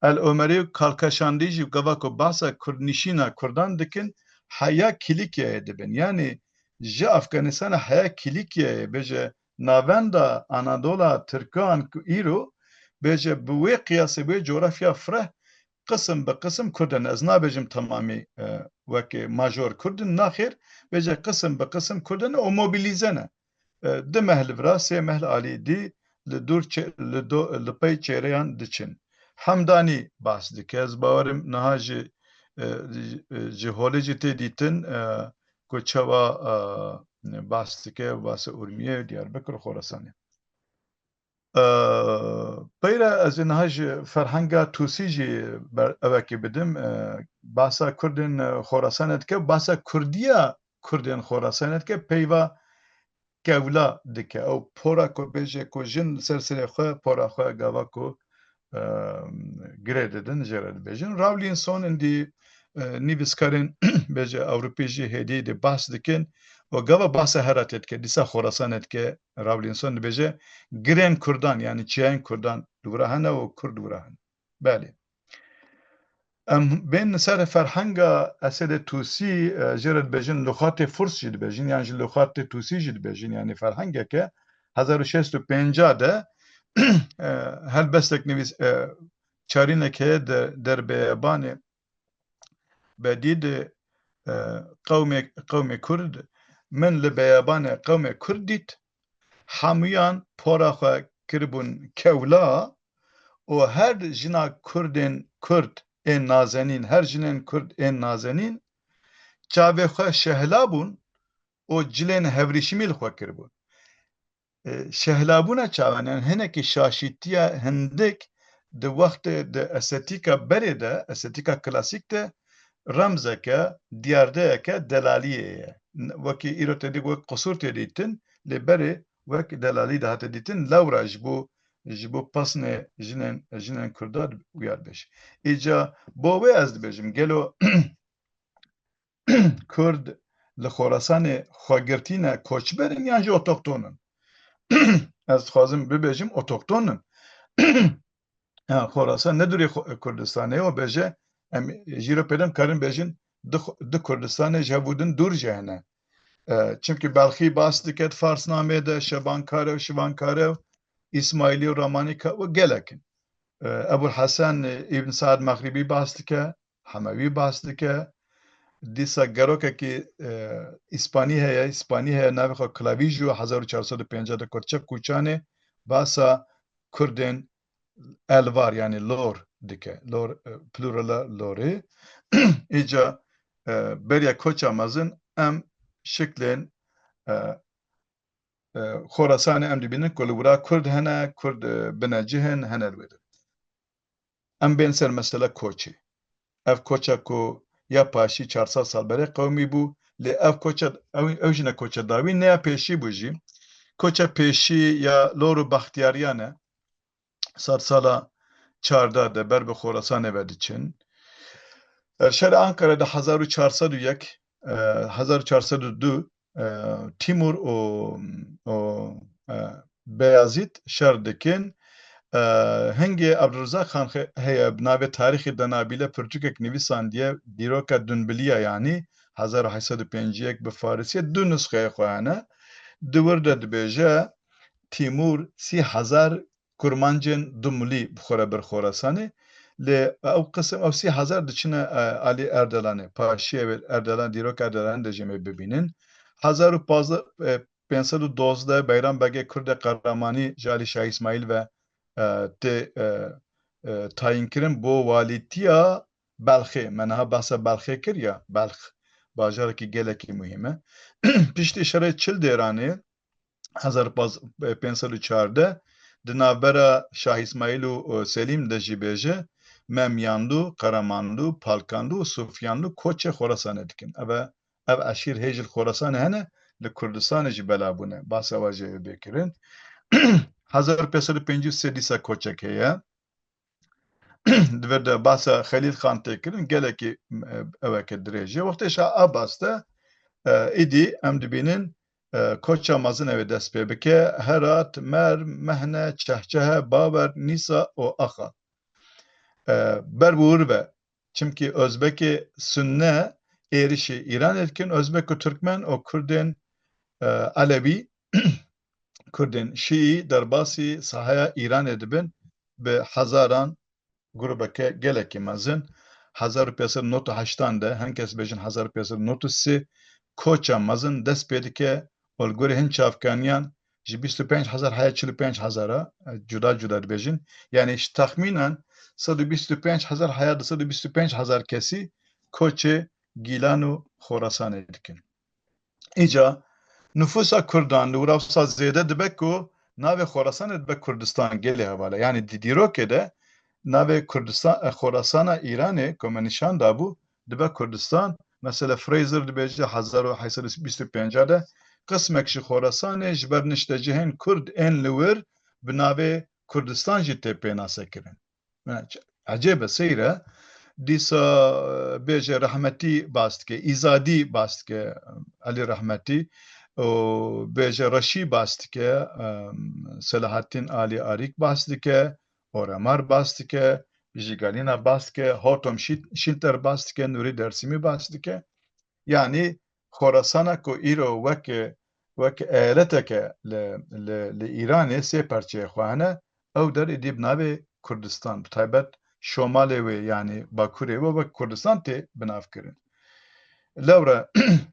El Omerî û Kalkaşandî jî gava ku behsa Kurdnişîna Kurdan dikin, heya Kîlîkyayê dibin. Yanî ji Afganistanê heya Kîlîkyayê, bêje navenda Anadola Tirkan ku îro, bêje bi wê qiyasê, bi wê coğrafya fireh, qisim bi qisim Kurd in. Ez nabêjim temamî, e, wekî major Kurd in, naxêr, bêje qisim bi qisim Kurd in û mobilîze ne. E, du meh li vira, sê meh li alî dî, li dûr çê-, li do-, li pey çêreyan diçin. Hemdanî behs dike. Ez bawerim niha jî, e, ji, e, ji holê jî tê dîtin, e, ku çawa, e, behs dike, behsa Urmiyê, Diyarbekir û Xorasanê. E, peyre ez ê niha ji ferhenga Tûsî jî ber-, evekê bidim. E, behsa Kurdên, e, Xorasanê dike, behsa Kurdiya Kurdên Xorasanê dike, peyva Kewla dike. Ew pora ku bêje ku jin li ser serê xwe, pora xwe gava ku, e, girê didin, jê re dibêjin. Rawlinson indî, e, nivîskarên bêje Ewropî jî hêdî dê behs dikin û gava behsa Heratê dike, dîsa Xorasanê dike. Rawlinson dibêje, girên Kurdan, yanî çiyayên Kurdan li wira hene û Kurd wira hene. Belê. Em bên ser ferhenga Esedê Tûsî, e, jê re dibêjin, lûxatê Furs jî dibêjin, yan jî lûxatê Tûsî jî dibêjin, yanî ferhengeke hezar û şêst û pêncî de, e, helbestek nivîs-, e, çarînek heye di derbeyebanê Bedî de, e, qewmê, qewmê Kurd, min li beyabanê qewmê Kurd dît, hemûyan pora xwe kiribûn kewla û her jina Kurdên Kurd ên nazenîn, her jinên Kurd ên nazenîn çavê xwe şehla bûn û cilên hevrîşimî li xwe kiribûn. e, şehlabûna çavan, yani hinekî şaşîtiya hindik di wextê, di estetîka berê de, estetîka klasîk de remzeke, diyardeyeke delaliyê ye. N-, wekî îro tê dî wek qisûr tê dîtin, lê berê wek delalî dihate dîtin. Lewra ji bo, ji bo pesnê jinên, jinên Kurda wiyar bêje. Îca bo wê ez dibêjim, gelo Kurd li Xorasanê xwegirtî ne, koçber in yan jî otoxton in? Ez dixwazim bibêjim otoxton in. Ya, Xorasan ne dûrê Xo-, Kurdistanê ye, bêje, em jî re pêdem karin bêjin, di Xo-, di Kurdistanê ji hev û din dûr jî hene. E, çimkî Belxî bas dike di Farsnamê de, Şebankarew, Şivankarew, Îsmaîlî û Ramanî ka-, û gelek in. E, Ebul Hesen, e, Îbn Saad Mexrîbî bas dike, Hemewî bas dike. Dîsa gerokekî, e, Îspanî heye, Îspanî heye, navê xwe Klavîjû, hezar û çar sed û pêncî de ku diçe Kûçanê, basa Kurdên Elvar, yanî Lor dike. Lor, e, plurala Lorê. Îca, e, beriya koça mezin em şiklên, e, e, Xorasanê em dibînin ku li wira Kurd hene, Kurd, e, binecih in, hene li wê de. Em bên ser mesela koçê. Ev koça ku ya paşî çar sed sal berê qewimî bû, lê ev koça, ew, ew jî ne koça dawî, ne ya pêşî bû jî. Koça pêşî ya Lor û Baxtiyariyan e. Sedsala çardeh de ber bi Xorasanê ve diçin. E, şerê Ankara de hezar û çar sed û yek, e, hezar û çar sed û du, e, Timur û, û, e, Beyazît şer dikin. E, hingê Abdulrezak Xan xe-, heye, bi navê Tarîxî Denabîle pirtûkek nivîsandiye, dîroka Dunbiliya, yanî hezar û heşt sed û pêncî yek bi farisiyê du nusxeyê xwe hene. Di wir de dibêje, Timur sî hezar kurmancên Dumlî bi xwe re bir Xorasanê. Lê ew qisim, ew sî hezar diçine, e, alî Erdelanê. Paşiyê wê Erdelan, dîrok Erdelanê de jî em ê bibînin. Hezar û pazdeh, e, pênc sed û dozdeh Beyran Begê Kurdê Qeremanî ji alî Şah Îsmaîl ve, e, tê, e, e, tayînkirin bo walîtiya Belxê. Me niha behsa Belxê kir ya, Belx bajarekî gelekî muhîm e. Piştî şerê Çil Dêranê, hezar pênc sed û çardeh, di navbera Şah Îsmaîl û, û Selîm de jî bêje, Memyanlû, Qeremanlû, Palkanlû û Sufyanlû koçê Xorasanê dikin. Ev e, ev eşîr hê jî li Xorasanê hene, li Kurdistanê jî bela bûne. Bahsa we jê bê kirin. Hezar pênc sed û pêncî û sê dîsa koçek heye. Di vir de bahsa Xelîl Xan tê kirin, gelekî, e, eweke dirêj e. Wextê Şah Abbas de, e, îdî em dibînin, e, koça mezin ew ê dest pê bike. Herat, Merv, Mehne, Çehçehe, Bawer, Nîsa û Axa. E, ber bi wir ve, çimkî Özbekê Sunne êrişî Îranê dikin, Özbek û Tirkmen û Kurdên, e, Elewî, Kurdên Şîî derbasî sahaya Îranê dibin, bi hezaran grûbeke gelekî mezin. Hezar û pênc sed û nod û heştan de, hin kes bêjin hezar û pênc sed û nod û sê, koça mezin dest pê dike û li gorî hin çavkaniyan ji bîst û pênc hezar heya çil û pênc hezar a, e, cuda cuda dibêjin. Yanî ji texmînan sed û bîst û pênc hezar heya du sed û bîst û pênc hezar kesî koçê Gîlan û Xorasanê dikin. Îca nifûsa Kurdan li wir wisa zêde dibe ku navê Xorasanê dibe Kurdistan gelê heval e. Yanî di dîrokê de navê Kurdistan, e, Xorasana Îranê ku me nîşan dabû, dibe Kurdistan. Mesela Fraser dibêje hezar û heşt sed û bîst û pênc de qismek ji Xorasanê ji ber niştecihên Kurd ên li wir bi navê Kurdistan jî tê pênasekirin. Ecêb e, seyr e. Dîsa, e, bêje rehmetî bas dike, Îzadî bas dike, Elî Rehmetî, û bêje Reşî bas dike, em, Selahattîn Alî Arîk bas dike, Oremar bas dike, Bijîgalîna bas dike, Hortom Şî-, Şînter bas dike, Nûrî Dersîmî bas dike. Yanî Xorasana ku îro wek, wek eyaleteke li, li, li Îranê sê perçeyê xwe hene, ew der êdî bi navê Kurdistan, bi taybet şomalê wê, yanî bakurê wê wek Kurdistan tê binavkirin. Lewre,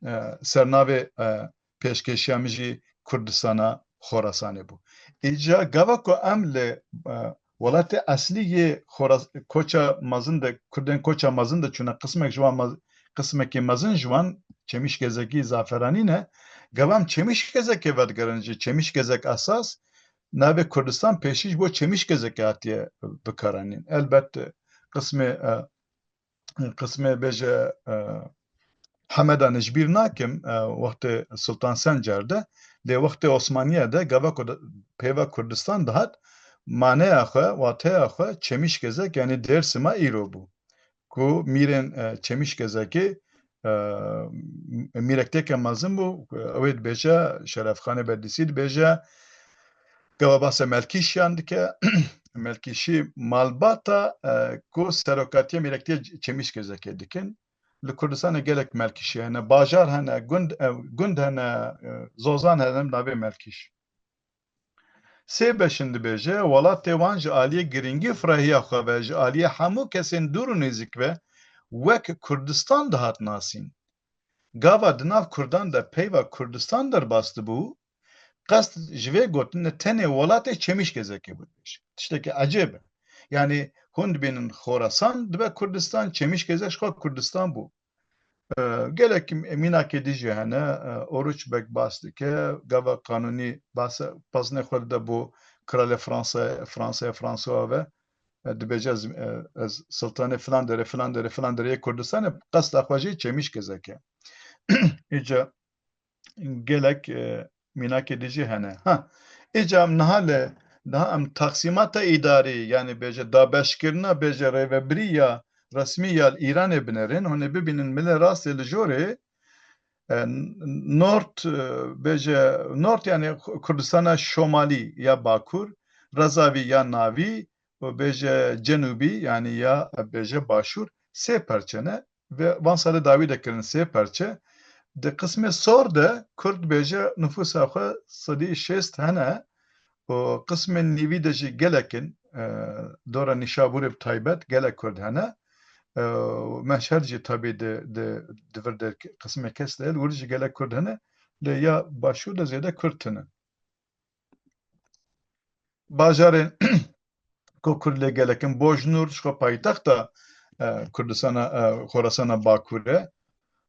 e, sernavê, e, pêşkêşiya min jî Kurdistana Xorasanê bû. Îca gava ku em li, e, welatê eslî yê Xoras-, koça mezin de, Kurdên koça mezin de çûne, qismek ji wan mez-, qismekî mezin ji wan Çemîşgezekî Zaferanî ne. Gava em Çemîşgezekê vedigerin, ji Çemîşgezek esas navê Kurdistan pêşî ji bo Çemîşgezekê hatiye bikaranîn. Elbet qismê, e, qismê bêje, e, Hemedan ji bîr nakim, e, wextê Sultan Sencer de, lê wextê Osmaniye de gava ku pêva Kurdistan dihat, maneya xwe, wateya xwe Çemîşgezek, yanî Dêrsima îro bû. Ku mîrên, e, Çemîşgezekê, e, mîrektêke mezin bû, ew ê dibêje, Şerefxanê Bedlîsî dibêje, gava bahsa Melkîşiyan dike. Melkîşî malbata, e, ku serokatiya mîrektiya Çemîşgezekê dikin. Li Kurdistanê gelek Melkîşî hene, bajar hene, gund, e, gund hene, e, zozan hene, navê Melkîş. Sê beşin dibêje, welatê wan ji aliyê giringî û firehiya xwe ve, ji aliyê hemû kesên dûr û nêzîk ve wek Kurdistan dihat nasîn. Gava di nav Kurdan de peyva Kurdistan derbas dibû, qest ji vê gotinê tenê welatê Çemîşgezekê bû dibêje. Tiştekî ecêb e. Yanî hûn dibînin Xorasan dibe Kurdistan, Çemîşgezek ji xwe Kurdistan bû. E, gelek mînakê dî jî hene, e, Oruç Beg bas dike, gava qanûnî bas, pazinê xwe dide bo kralê Fransa, Fransaya, François ve, e, dibêje ez, e, ez siltanê filan derê, filan derê, filan derê yê Kurdistanê, qesta xwe jî Çemîşgezek e. Îca gelek, e, mînakê dî jî hene. Ha, îca em niha li, niha em taksîmata îdarî, yanî bêje dabeşkirina, bêje rêvebirî ya resmî ya li Îranê binerin, hûn ê bibînin milê rastê li jorê, e, Nord, e, bêje Nord, yanî Kurdistana Şomalî ya Bakur, Rezavî ya Navî û bêje Cenûbî, yanî ya bêje Başûr, sê perçe ne. Ve van salê dawî de kirin sê perçe. Di qismê sor de Kurd bêje nifûsa xwe sedî şêst hene û qismên nîvî de jî gelek in, e, dora Nîşaburê bi taybet gelek Kurd hene. E, Meşhed jî tabî di, di, di vir de qismê kes de, li wir jî gelek Kurd hene. Lê ya Başûr de zêde Kurd tune. Bajarên ku Kurd lê gelek in, Bojnûr ji xwe paytexta, e, Kurdistana, e, Xorasana Bakur e.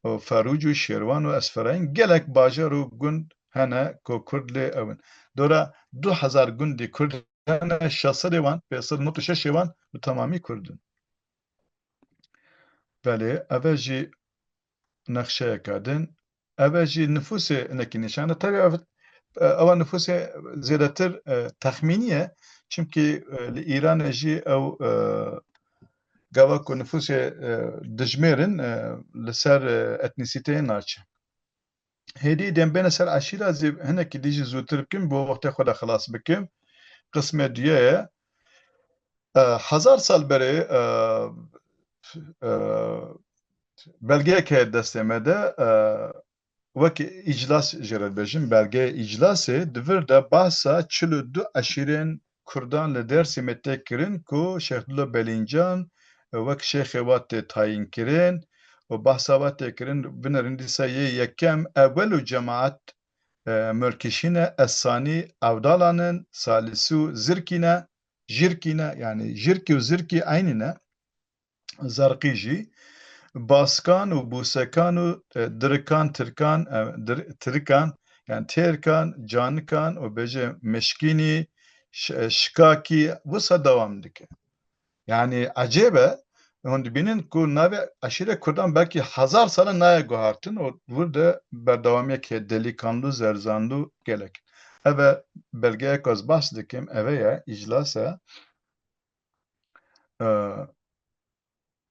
Û Ferûc û Şêrwan û Esferayîn, gelek bajar û gund hene ku Kurd lê ew in. Dora du hezar gundî Kurd hene, şeş sedê wan, pênc sed û nod û şeşê wan bi temamî Kurd in. Belê, ev e jî nexşeyeka din. Ev e jî nifûsê hinekî nîşan de. Tabii ev, e, ewa nifûsê zêdetir, e, texmînî ye. Çimkî, e, li Îranê jî ew, e, gava ku nifûsê, e, dijmêrin, e, li ser, e, etnîsîteyê naçe. Hêdî dê em bêne ser eşîra zî hinekî dî jî zûtir bikim, bo wextê xwe de xilas bikim. Qismê duye ye. E, hezar sal berê, e, e, belgeyek heye destê me de, e, wek îclas jê re dibêjin, belgeya îclasê di vir de bahsa çil û du eşîrên Kurdan li Dêrsimê tê kirin ku Şêx Dilo Belîncan wek şêxê wa tê tayînkirin û bahsa wa tê kirin, binêrin dîsa yê yekem Ewel û Cemaat, e, Murkişî ne, Esanî Ewdalan in, Salisû Zirkî ne, Jirkî ne, yanî Jirkî û Zirkî eynî ne. Zerqî jî, Baskan û Bûsekan û, e, Dirikan, Tirkan, e, Dir-, Tirikan, yani Têrkan, Canikan û bêje Mişkînî, Ş-, e, Şikakî, wisa dewam dike. Yani ecêb e, hûn dibînin ku navê eşîrê Kurdan belkî hezar sal e naye guhartin û wir de berdewamiyek heye, Delîkanlû, Zerzanlû gelek. Ev e belgeyek ez behs dikim, ev e ye, îclas e. E,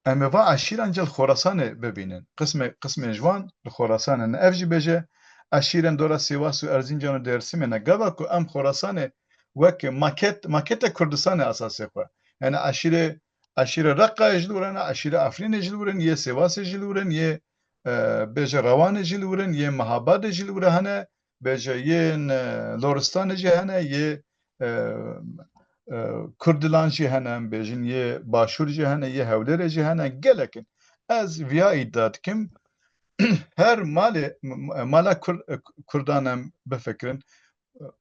Em ê va eşîran cel Xorasanê bibînin. Qismê, qismên ji wan li Xorasanê ne. Ev jî bêje eşîrên dora Sêwas û Erzincan û Dêrsimê ne. Gava ku em Xorasanê wek maket, makete Kurdistanê esasê xwe. Yani eşîrê, eşîrê Reqayê ji li wir hene, eşîrê Efrînê ji li wir in, yê Sêwasê ji li wir in, yê, e, bêje Rewanê ji li wir in, yê Mehabadê ji li wir hene, bêje yên, e, Loristanê jî hene, yê, e, e, Kurdilan jî hene, em bêjin, yê Başûr jî hene, yê Hewlêrê jî hene, gelek in. Ez viya îdia dikim, her malê, m-, m-, mala Kur-, e, Kurdan em bifikirin.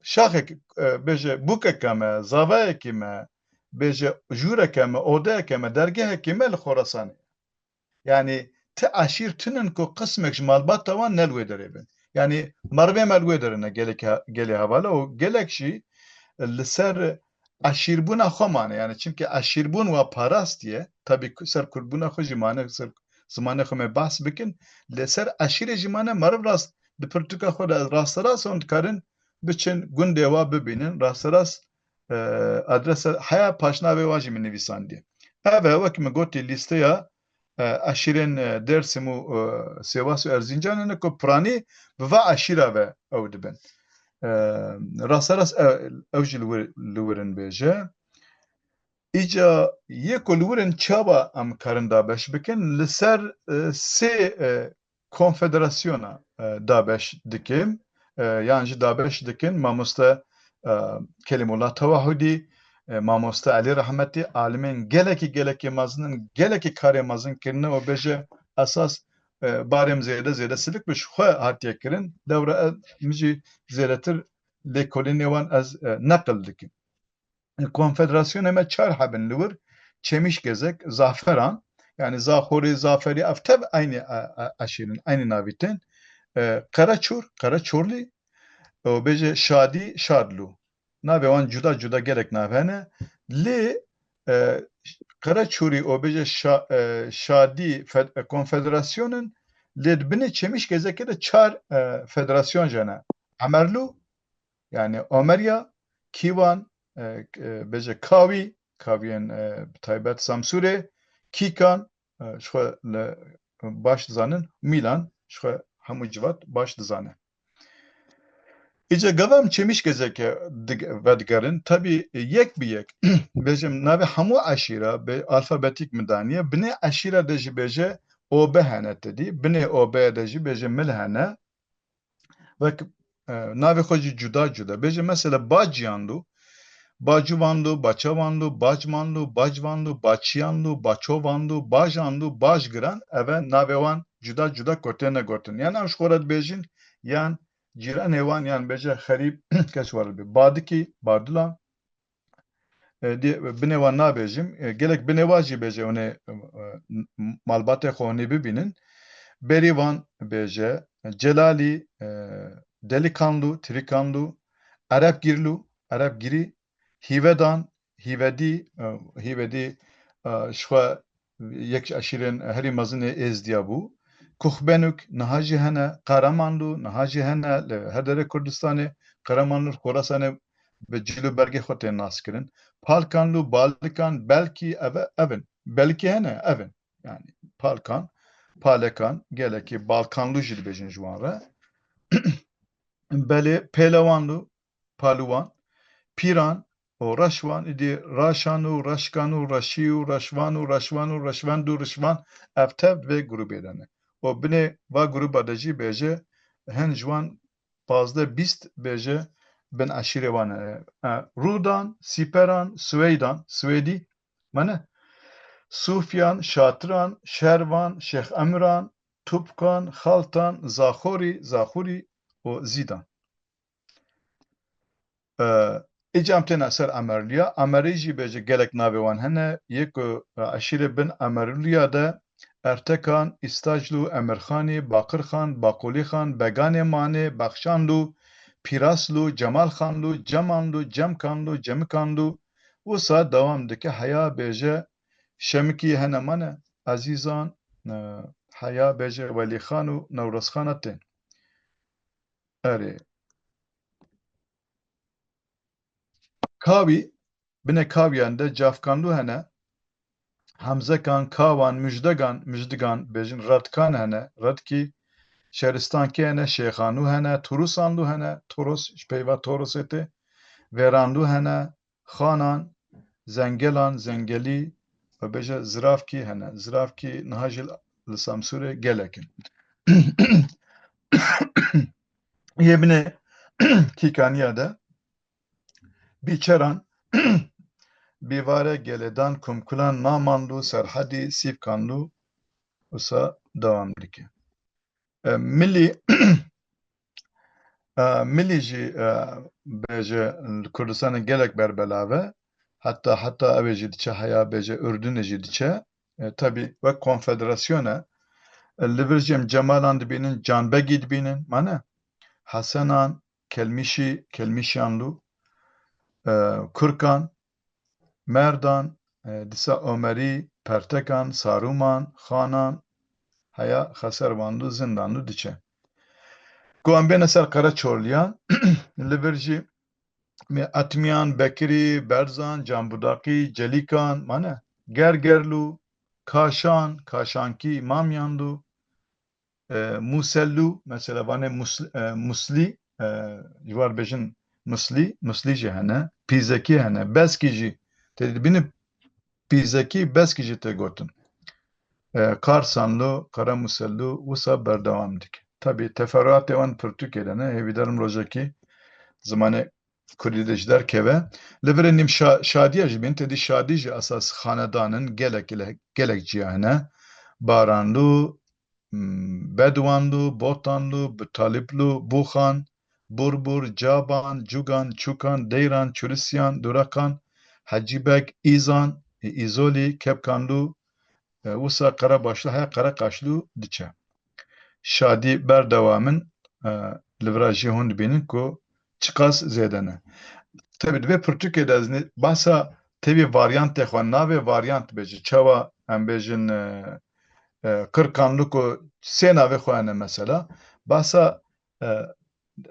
Şaxek, e, bêje bûkeke me, zavayekî me, bêje jûreke me, odeyeke me, dergehekî me li Xorasanê. Yani ti eşîr tinin ku qismek ji malbata wan ne li wê derê bin. Yanî merivê me li wê derê ne gelek he-, gelê hevala û gelek jî li ser eşîrbûna xwe mane. Yanî çimkî eşîrbûn wa parastiye, tabî ku-, ser kurdbûna xwe jî mane, ser zimanê xwe me behs bikin, li ser eşîrê jî mane, meriv rast di pirtûka xwe de rasterast hûn dikarin biçin gundê wa bibînin, rasterast, e, adresa heya paşnavê wa jî min nivîsandiye. Ev e, wek min gotî, lîsteya, e, eşîrên, e, Dêrsim û, e, Sêwas û Erzincanê ne ku piranî bi va eşîra ve ew dibin. E, rasterast ew, ew jî li wir, li wir in bêje. Îca yê ku li wir in çawa em karin dabeş bikin, li ser, e, sê, e, konfederasyona, e, dabeş dikim, e, yan jî dabeş dikin mamoste, e, Kelîmullah Tewahudî, e, mamoste Elî Rehmetî, alimên gelekî, gelekî mezin in, gelekî karê mezin kirine û bêje esas, e, barê min zêde, zêde sivik bi ji xwe hatiye kirin. Lewra ez, min jî zêdetir lêkolînê wan ez, e, neqil dikim. Konfederasyonê me çar hebin li wir, Çemîşgezek, Zaferan, yanî Zaxorî, Zaferî, ev tev eynî, e, e, eşîr in, eynî navî tên. E, Qereçor, Qereçorlî, û bêje Şadî, Şadlû. Navê wan cuda cuda gelek nav hene. Lê, e, Qereçorî û bêje Şa-, e, Şadî fed-, e, konfederasyon in, lê di binê Çemîşgezekê de çar, e, federasyon jî hene. Emerlû, yanî Omerya, Kîwan, e, e, bêje Kawî, Kawiyên, e, bi taybet Samsûrê, Kîkan, e, ji xwe li baş dizanin, Mîlan, ji xwe hemû civat baş dizane. Îca gava em Çemîşgezeke dig-, vedigerin, tabî yek bi yek, bêjim navê hemû eşîra bi alfabetîk min daniye, binê eşîra de jî bêje Obe hene tedî, binê Obeya de jî bêje Mil hene, Wek, e, navê xwe jî cuda cuda. Bêje mesela Baciyanlu, Bacuvanlu, Baçavanlu, Bacmanlu, Bacvanlu, Baçiyanlu, Baçovanlu, Bajanlu, Bajgiran, eve navê wan cuda cuda ku têne gotin. Yan em ji xwe re dibêjin, yan cîranê wan, yan bêje xerîb, kes were bê. Badikî, Bardilan, e, dê, binê wan nabêjim. E, gelek binê wan jî bêje, hûn ê, e, m-, malbatê xwe hûn ê bibînin. Berîvan bêje, Celalî, e, Delikanlu, Trikanlu, Erebgirlu, Erebgirî, Hîvedan, Hîvedî, e, Hîvedî, e, ji xwe yek ji eşîrên herî mezin ê Êzdiya bû. Kuxbenuk niha jî hene, Qaramanlu niha jî hene li her derê Kurdistanê, Qaramanlu li Xorasanê bi cil û bergê xwe tên naskirin. Palkanlu, Balikan, belkî ev, ev in. Belkî hene, ev in. Yani Palkan, Palekan, gelekî Balkanlu jî dibêjin ji wan re. Belê Pêlewanlu, Paluwan, Pîran û Reşwan, îdî Raşan û Reşkan û Reşî û Reşvan û Reşwan û Reşvend û Rişvan, ev tev di vê grûbê de ne. Û binê va grûba de jî bêje hin ji wan pazdeh bîst bêje bin eşîrê wan e. E, Rûdan, Sîperan, Swêydan, Swêdî, mane? Sûfyan, Şatiran, Şervan, Şêx Emiran, Tupkan, Xaltan, Zaxorî, Zaxurî û Zîdan. E, îca em têne ser Emerliya. Emerî jî bêje gelek navê wan hene. Yê ku, e, eşîrê bin Emerliya de Ertekan, Îstaclû, Emirxanî, Baqirxan, Baqolîxan, Beganê Manê, Bexşanlû, Pîraslû, Cemalxanlû, Cemanlû, Cemkanlû, Cemikanlû. Wisa dewam dike, heya bêje Şemikî hene mane, Ezîzan, e, heya bêje Welîxan û Newrozxana tên. Erê. Kawî, binê Kawiyan de Cafkanlû hene, Hemzekan, Kawan, Mijdegan, Mijdigan bêjin, Redkan hene, Redkî, Şeristankî hene, Şêxanlû hene, Turusanlû hene, Toros, ji peyva Torosê tê, Vêranlû hene, Xanan, Zengelan, Zengelî, we bêje Ziravkî hene. Ziravkî niha jî li Samsûrê gelek in. Yê binê Kîkaniya de Bîçeran, Bîvare, Geledan, Kumkulan, Namanlû, Serhedî, Sîvkanlû wisa dewam dike. E, milî, e, milî jî, e, bêje li Kurdistanê gelek berbelav e. Heta, heta ew ê jî diçe heya bêje Urdunê jî diçe. E, tabî wek konfederasyon e. Li vir jî em Cemalan dibînin, Canbegî dibînin, mane? Hesenan, Kelmîşî, Kelmîşiyan lû, e, Kurkan, Merdan, e, dîsa Omerî, Pertekan, Sarûman, Xanan, heya Xeservan lû, Zindan lû diçe. Ku em bêne ser Qereçorliyan, li vir jî me Etmiyan, Bekirî, Berzan, Canbudaqî, Celîkan, mane? Gergerlû, Kaşan, Kaşankî, Mamyanlû, e, Musellû, mesela vanê Musl-, e, Muslî, e, ji war bêjin Muslî, Muslî jî hene, Pîzekî hene, Beskî jî, tê dibîne Pîzekî, Beskî jî tê gotin. E, Karsanlû, Qeremusellû, wisa berdewam dike. Tabî teferruatê wan pirtûkê de ne, hêvîdarim rojekî zimanê kurdî de ji derkeve. Li virê nîv şa-, şadiya jî bên, tedî şadî jî esas xanedan in, gelek li, gelek ciya hene. Baranlû, m, Bedwanlû, Botanlû, Bitalîplû, Bûxan, Burbur, Caban, Cugan, Çûkan, Deyran, Çurisyan, Dureqan, Hecîbeg, Îzan, Îzolî, Kepkanlû, e, wisa Qerebaşlû, heya Qereqaşlû diçe. Şadî berdewam in, e, li vira jî hûn dibînin ku çiqas zêde ne. Tevî di vê pirtûkê de ez nê-, behsa tevî varyantê xwe, navê varyant bêje. Çawa em bêjin, e, e, Qirkanlû ku sê navê xwe hene mesela. Behsa, e,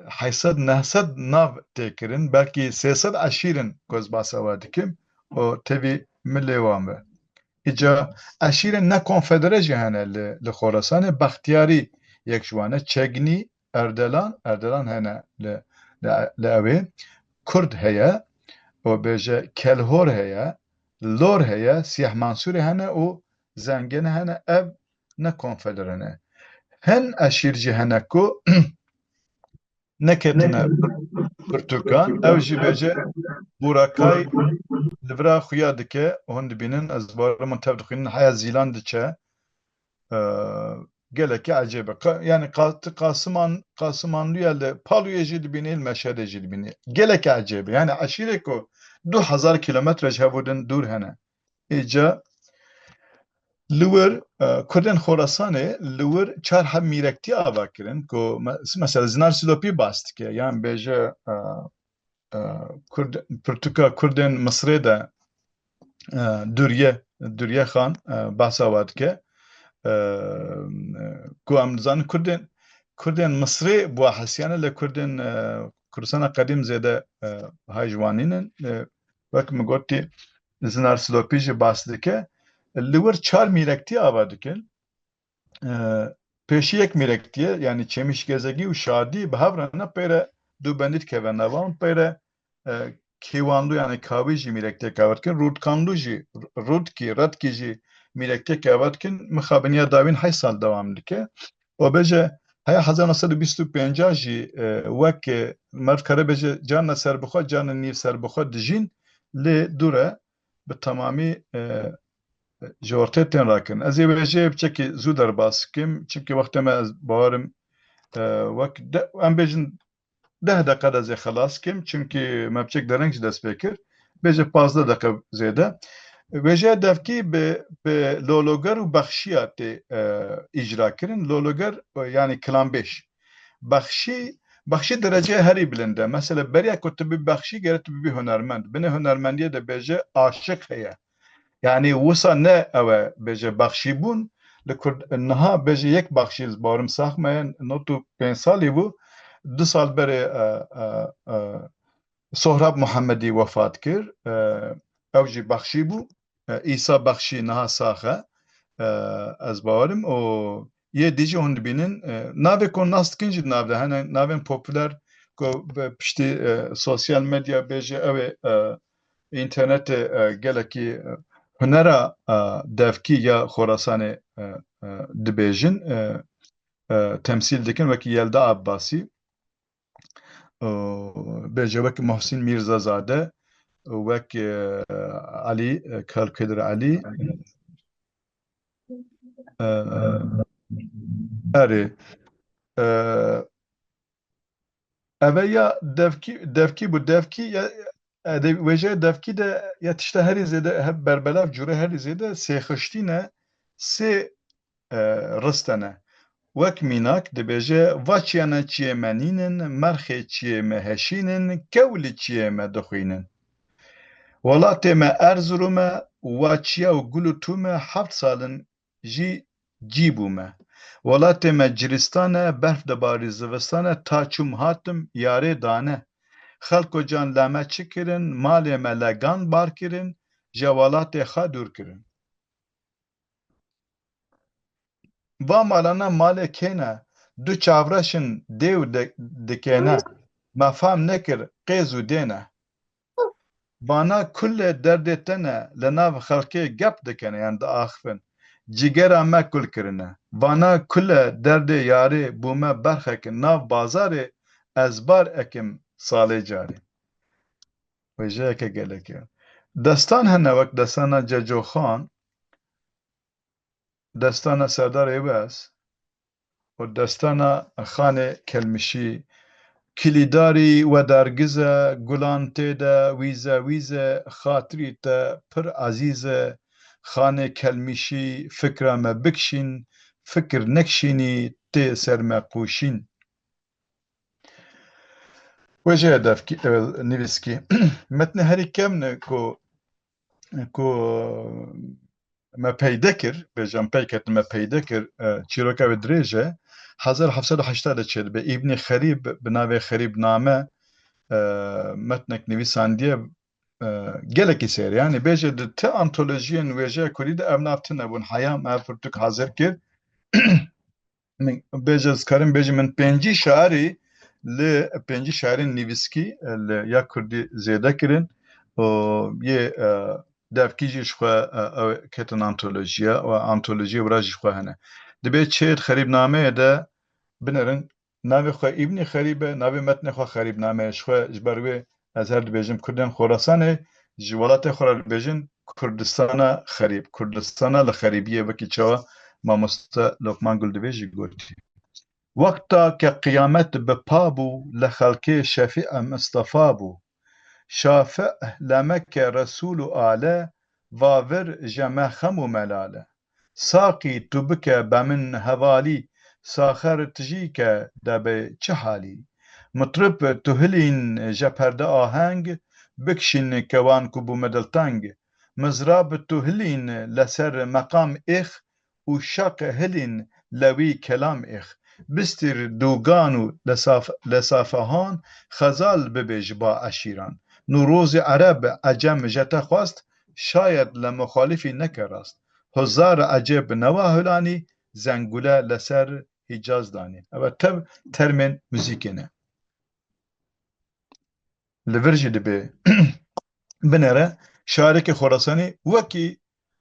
heyt sed neh sed nav tê kirin, belkî sê sed eşîr in ku ez behsa we dikim û tevî milê wan be. Îca eşîrên ne konfedere jî hene li, li Xorasanê, Bextiyarî yek ji wan e, Çegnî, Erdelan, Erdelan hene li, li, li ewê, Kurd heye, û bêje Kelhor heye, Lor heye, Siyeh Mansûrê hene û Zengene hene, ev ne konfedere ne. Hin eşîr jî hene ku neketine pirtûkan, ew jî bêje Bûrakay li vira xuya dike, hûn dibînin, ez bawerim hûn tev dixwînin, heya Zîlan diçe. Ee, gelekî ecêb e. Qa-, yani Qa-, Qasiman-, Qasimanlû ya li Palûyê jî dibînî, li Meşedê jî dibînî. Gelekî ecêb e. Yani eşîrê ku du hezar kilometre ji hevû din dûr hene. Îca li wir, e, Kurdên Xorasanê li wir çar heb mîrektî ava kirin ku me-, mesela Zinar Silopî bas dike, yan bêje, e, e, Kurd, pirtûka Kurdên Misrê de, e, Duriye, Duriye Xan, e, behsa wa dike. E, ku em dizanin Kurdên, Kurdên Misrê bi wa hesiyane, lê Kurdên, e, Kurdistana Qedîm zêde, e, hay ji wan nînin. E, wek min gotî, Zinar Silopî jî bas dike. Li wir çar mîrektî ava dikin. E, pêşî yek mîrektî ye, yani Çêmişgezegî û Şadî bi hev re ne, peyre dûbendî dikeve nava wan, peyre, e, Kêwanlû, yani Kawî jî mîrektîyek ava dikin. Rûdkanlû jî, Rûdkî, Redkî jî mîrektîyek ava dikin. Mixabin ya dawîn heyt sal dewam dike. Û bêje, heya hezar neh sed û bîst û pênc jî, e, wek, e, meriv kare bêje, carna serbixwe, carna nîv serbixwe dijîn, lê dû re bi temamî, e, ji ortê tên rakirin. Ez ê wêjeyê piçekî zû derbas kim, çimkî wextê me, ez bawerim, e, wek de, em bêjin deh deqe de ez ê xelas kim, çimkî me piçek dereng ji dest pê kir. Bêje pazdeh deqe zêde. Wêjeya devkî bi, bi Lologer û Bexşiya tê, e, îcra kirin. Lologer, e, yani kilanbêj. Bexşî, Bexşî dereceyê herî bilind e. Mesela beriya ku tu bibî bexşî, gere tu bibî hunermend. Binê hunermendiyê de bêje aşiq heye. Yani wisa ne ew e bêje bexşî bûn. Li Kurd niha bêje yek bexşî, ez bawerim sax me, nod û pênc salî bû. Du sal berê, e, e, e, Sohrab Muhammedî wefat kir. E, ew jî bexşî bû. E, Îsa Bexşî niha sax e. E, ez bawerim û yê dî jî hûn dibînin. E, navê ku nas dikin jî di nav de hene, navên populer ku bi piştî, e, sosyal medya bêje ew ê, e, înternetê, e, gelekî, e, hunera, e, devkî ya Xorasanê, e, e, dibêjin, e, e, temsîl dikin, wekî Yelda Abbasî. Û bêje wek Muhsîn Mîrzazade, wek, e, Elî, e, Kalkêdir Elî. E, erê. E, eve ya devkî, devkî bû. Devkî ya, e, de, wêjeyê devkî de ya tişta herî zêde, hep berbelav cûre herî zêde sêxiştî ne, sê e, ristene. Wek mînak dibêje, va çiyana çiyê me nînin, merxê çiyê me heşînin, kew li çiyê me dixwînin. Welatê me Erzurum e, wa çiya û gul û tûm e, heft sal in jî cî bûme. Welatê me ciristan e, berf dibarî zivistan e, ta çûm hatim yarê dane. Xelko can le me çi kirin, malê me legan bar kirin, ji welatê xwe dûr kirin. Va malana malê kê ne, du çavreş in dêw de-, dikêne, me fam nekir qêz û dê ne. Vana kule derdê te ne, li nav xelkê gep dikene, yan diaxivin. Cîgera me kul kirine. Vana kule derdê yarê bûme berxek nav bazarê, ez bar ekim salê carê. Wêjeyeke gelekî. Destan hene wek destana Cecoxan, destana Serdar Êwes û destana Xanê Kelmişî. Kilîdarî wedargiz e, gulan tê de wîze wîze, xatirî te pir ezîz e. Xanê Kelmişî, fikra me bikşîn, fikir nekşînî tê ser me qûşîn. Wêjeyê devkî, e, nivîskî. Metnê herî kevn e ku, ku me peyde kir, bêjam pey ketin me peyde kir, e, çîroka wê dirêj e. Hezar heft sed û heştê de çêdibe. Îbnî Xerîb, bi navê Xerîbname, e, metnek nivîsandiye, e, gelekî sêr e. Yanî bêje di ti antolojiyên wêjeya kurdî de ev nav tune bûn. Heya me ev pirtûk hazir kir. Min bêje, ez karim bêjim, min pêncî şairî li pêncî şairên nivîskî, e, li ya kurdî zêde kirin û yê, e, devkî jî ji xwe, e, ew ketin antolojiya û antolojiyê wira jî ji xwe hene. Dibê çêt Xerîbnameyê de binerin, navê xwe Îbnî Xerîb e, navê metnê xwe Xerîbname ye. Ji xwe, ji ber wê ez her dibêjim, Kurdên Xorasanê ji welatê xwe re dibêjin Kurdistana Xerîb, Kurdistana li xerîbiyê, wekî çawa mamoste Lokman Guldivê jî gotî. Wexta ke qiyamet bi pa bû, li xelkê Şefî Mistefa bû. Şafi' le me ke Resûl û ale, va vir je me xem û melale. Saqî tu bike be min hevalî, saxer tijî ke debe çi halî. Mitrib tu hilîn je perde aheng, bikşîn kewan ku bûme dilteng. Mizrab tu hilîn le ser meqam êx, û şaq hilîn le wî kelam êx. Bistîr dûgan û lesaf-, lesafehan, xezal bibe ji ba eşîran. Nûrozê Ereb, Ecem je te xwest, şayed le muxalifî neke rast. Huzar Eceb newa hulanî, zengule le ser Hîcaz danî. Ev tev termên muzîkê ne. Li vir jî dibê binere, şarekê Xorasanî wekî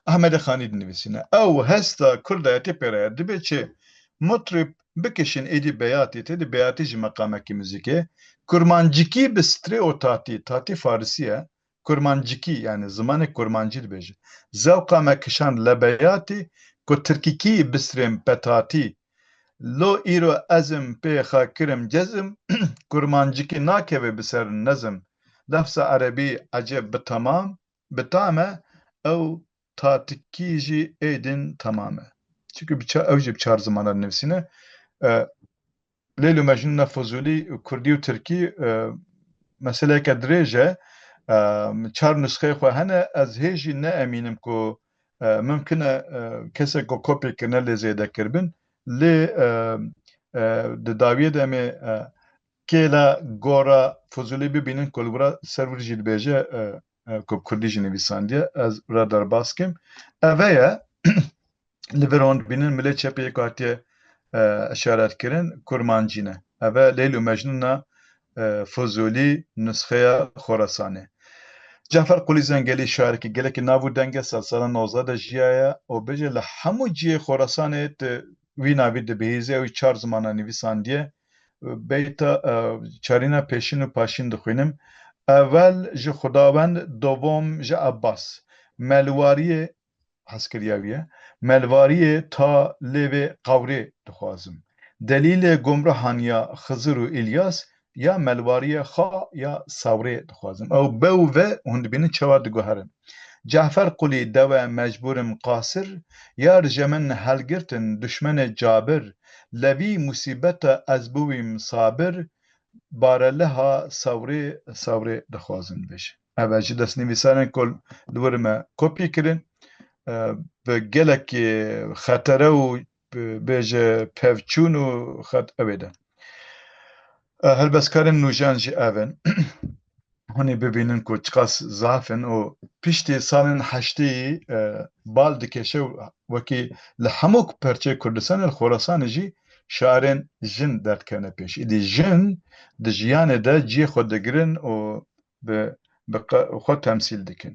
Ehmedê Xanî dinivîsîne. Ew hesta kurdayetê pê re ye. Dibê çi? Mutrib bikişin êdî beyatî, tê di beyatî jî meqamekî muzîkê. Kurmancikî bi strê û tatî, tatî farisî ye. Kurmancikî, yani zimanê kurmancî dibêje. Zewqa me kişand le beyatî, ku tirkîkî bistrêm petatî. Lo îro ezim pê xa kirim cezim, kurmancikî nakeve bi ser nezim. Lefza erebî eceb bi tamam, bi tam e, ew tatikî jî êdin tamam e. Çunku bi ça-, ew jî bi çar zimanan nivîsîne. E, Leyl û Mecnûna Fuzûlî, kurdî û tirkî, e, meseleyeke dirêj e. E, çar nusxeyê xwe hene. Ez hê jî ne emînim ku, e, mimkin e, e, kesek ku kopya kirine lê zêde kiribin. Lê, e, e, di dawiyê de em ê, e, kêla gora Fuzûlî bibînin ku li wira ser wir jî dibêje, e, e, ku bi kurdî jî nivîsandiye. Ez wira derbas kim. Eve ye. Li vir hûn dibînin, milê çepê yek hatiye, e, işaret kirin, kurmancî ne. Ev e Leyl û Mecnûna, e, Fuzûlî, nusxeya Xorasanê. Cafer Qulî Zengelî şarekî gelekî nav û deng e, sed sala nozdeh de jiyaye û bêje li hemû cihê Xorasanê tu wî navî dibihîzî, ew çar zimana nivîsandiye. Beyta, e, çarîna pêşîn û paşîn dixwînim. Ewel ji Xudawend, dovom ji Ebbas. Me li wariyê hezkiriya wî ye. Me li wariyê ta lêvê qawrê dixwazim. Delîlê gumrahan ya Xizir û Îlyas, ya me li wariyê xa ya sawrê dixwazim. Ew be û ve hûn dibînin çawa diguherin. Cafer Qulî dewe mecbûrim qasir, yar ji min helgirtin duşmenê cabir, levî musîbeta ez bûwîm sabir, bareleha sewrê, sewrê dixwazin bêje. Ev ji destnivîsarên ku li wir me kopî kirin, e, bi gelekî xetere û bi-, bêje pevçûn û xet ewê de. E, helbestkarên nûjen jî ev in. Hûn ê bibînin ku çiqas zaf in û piştî salên heştê, e, bal dikêşe û wekî li hemû perçeyê Kurdistanê, li Xorasanê jî şarên jin derdikevine pêş. Îdî jin di jiyanê de cihê xwe digirin û bi, bi qe-, xwe temsîl dikin.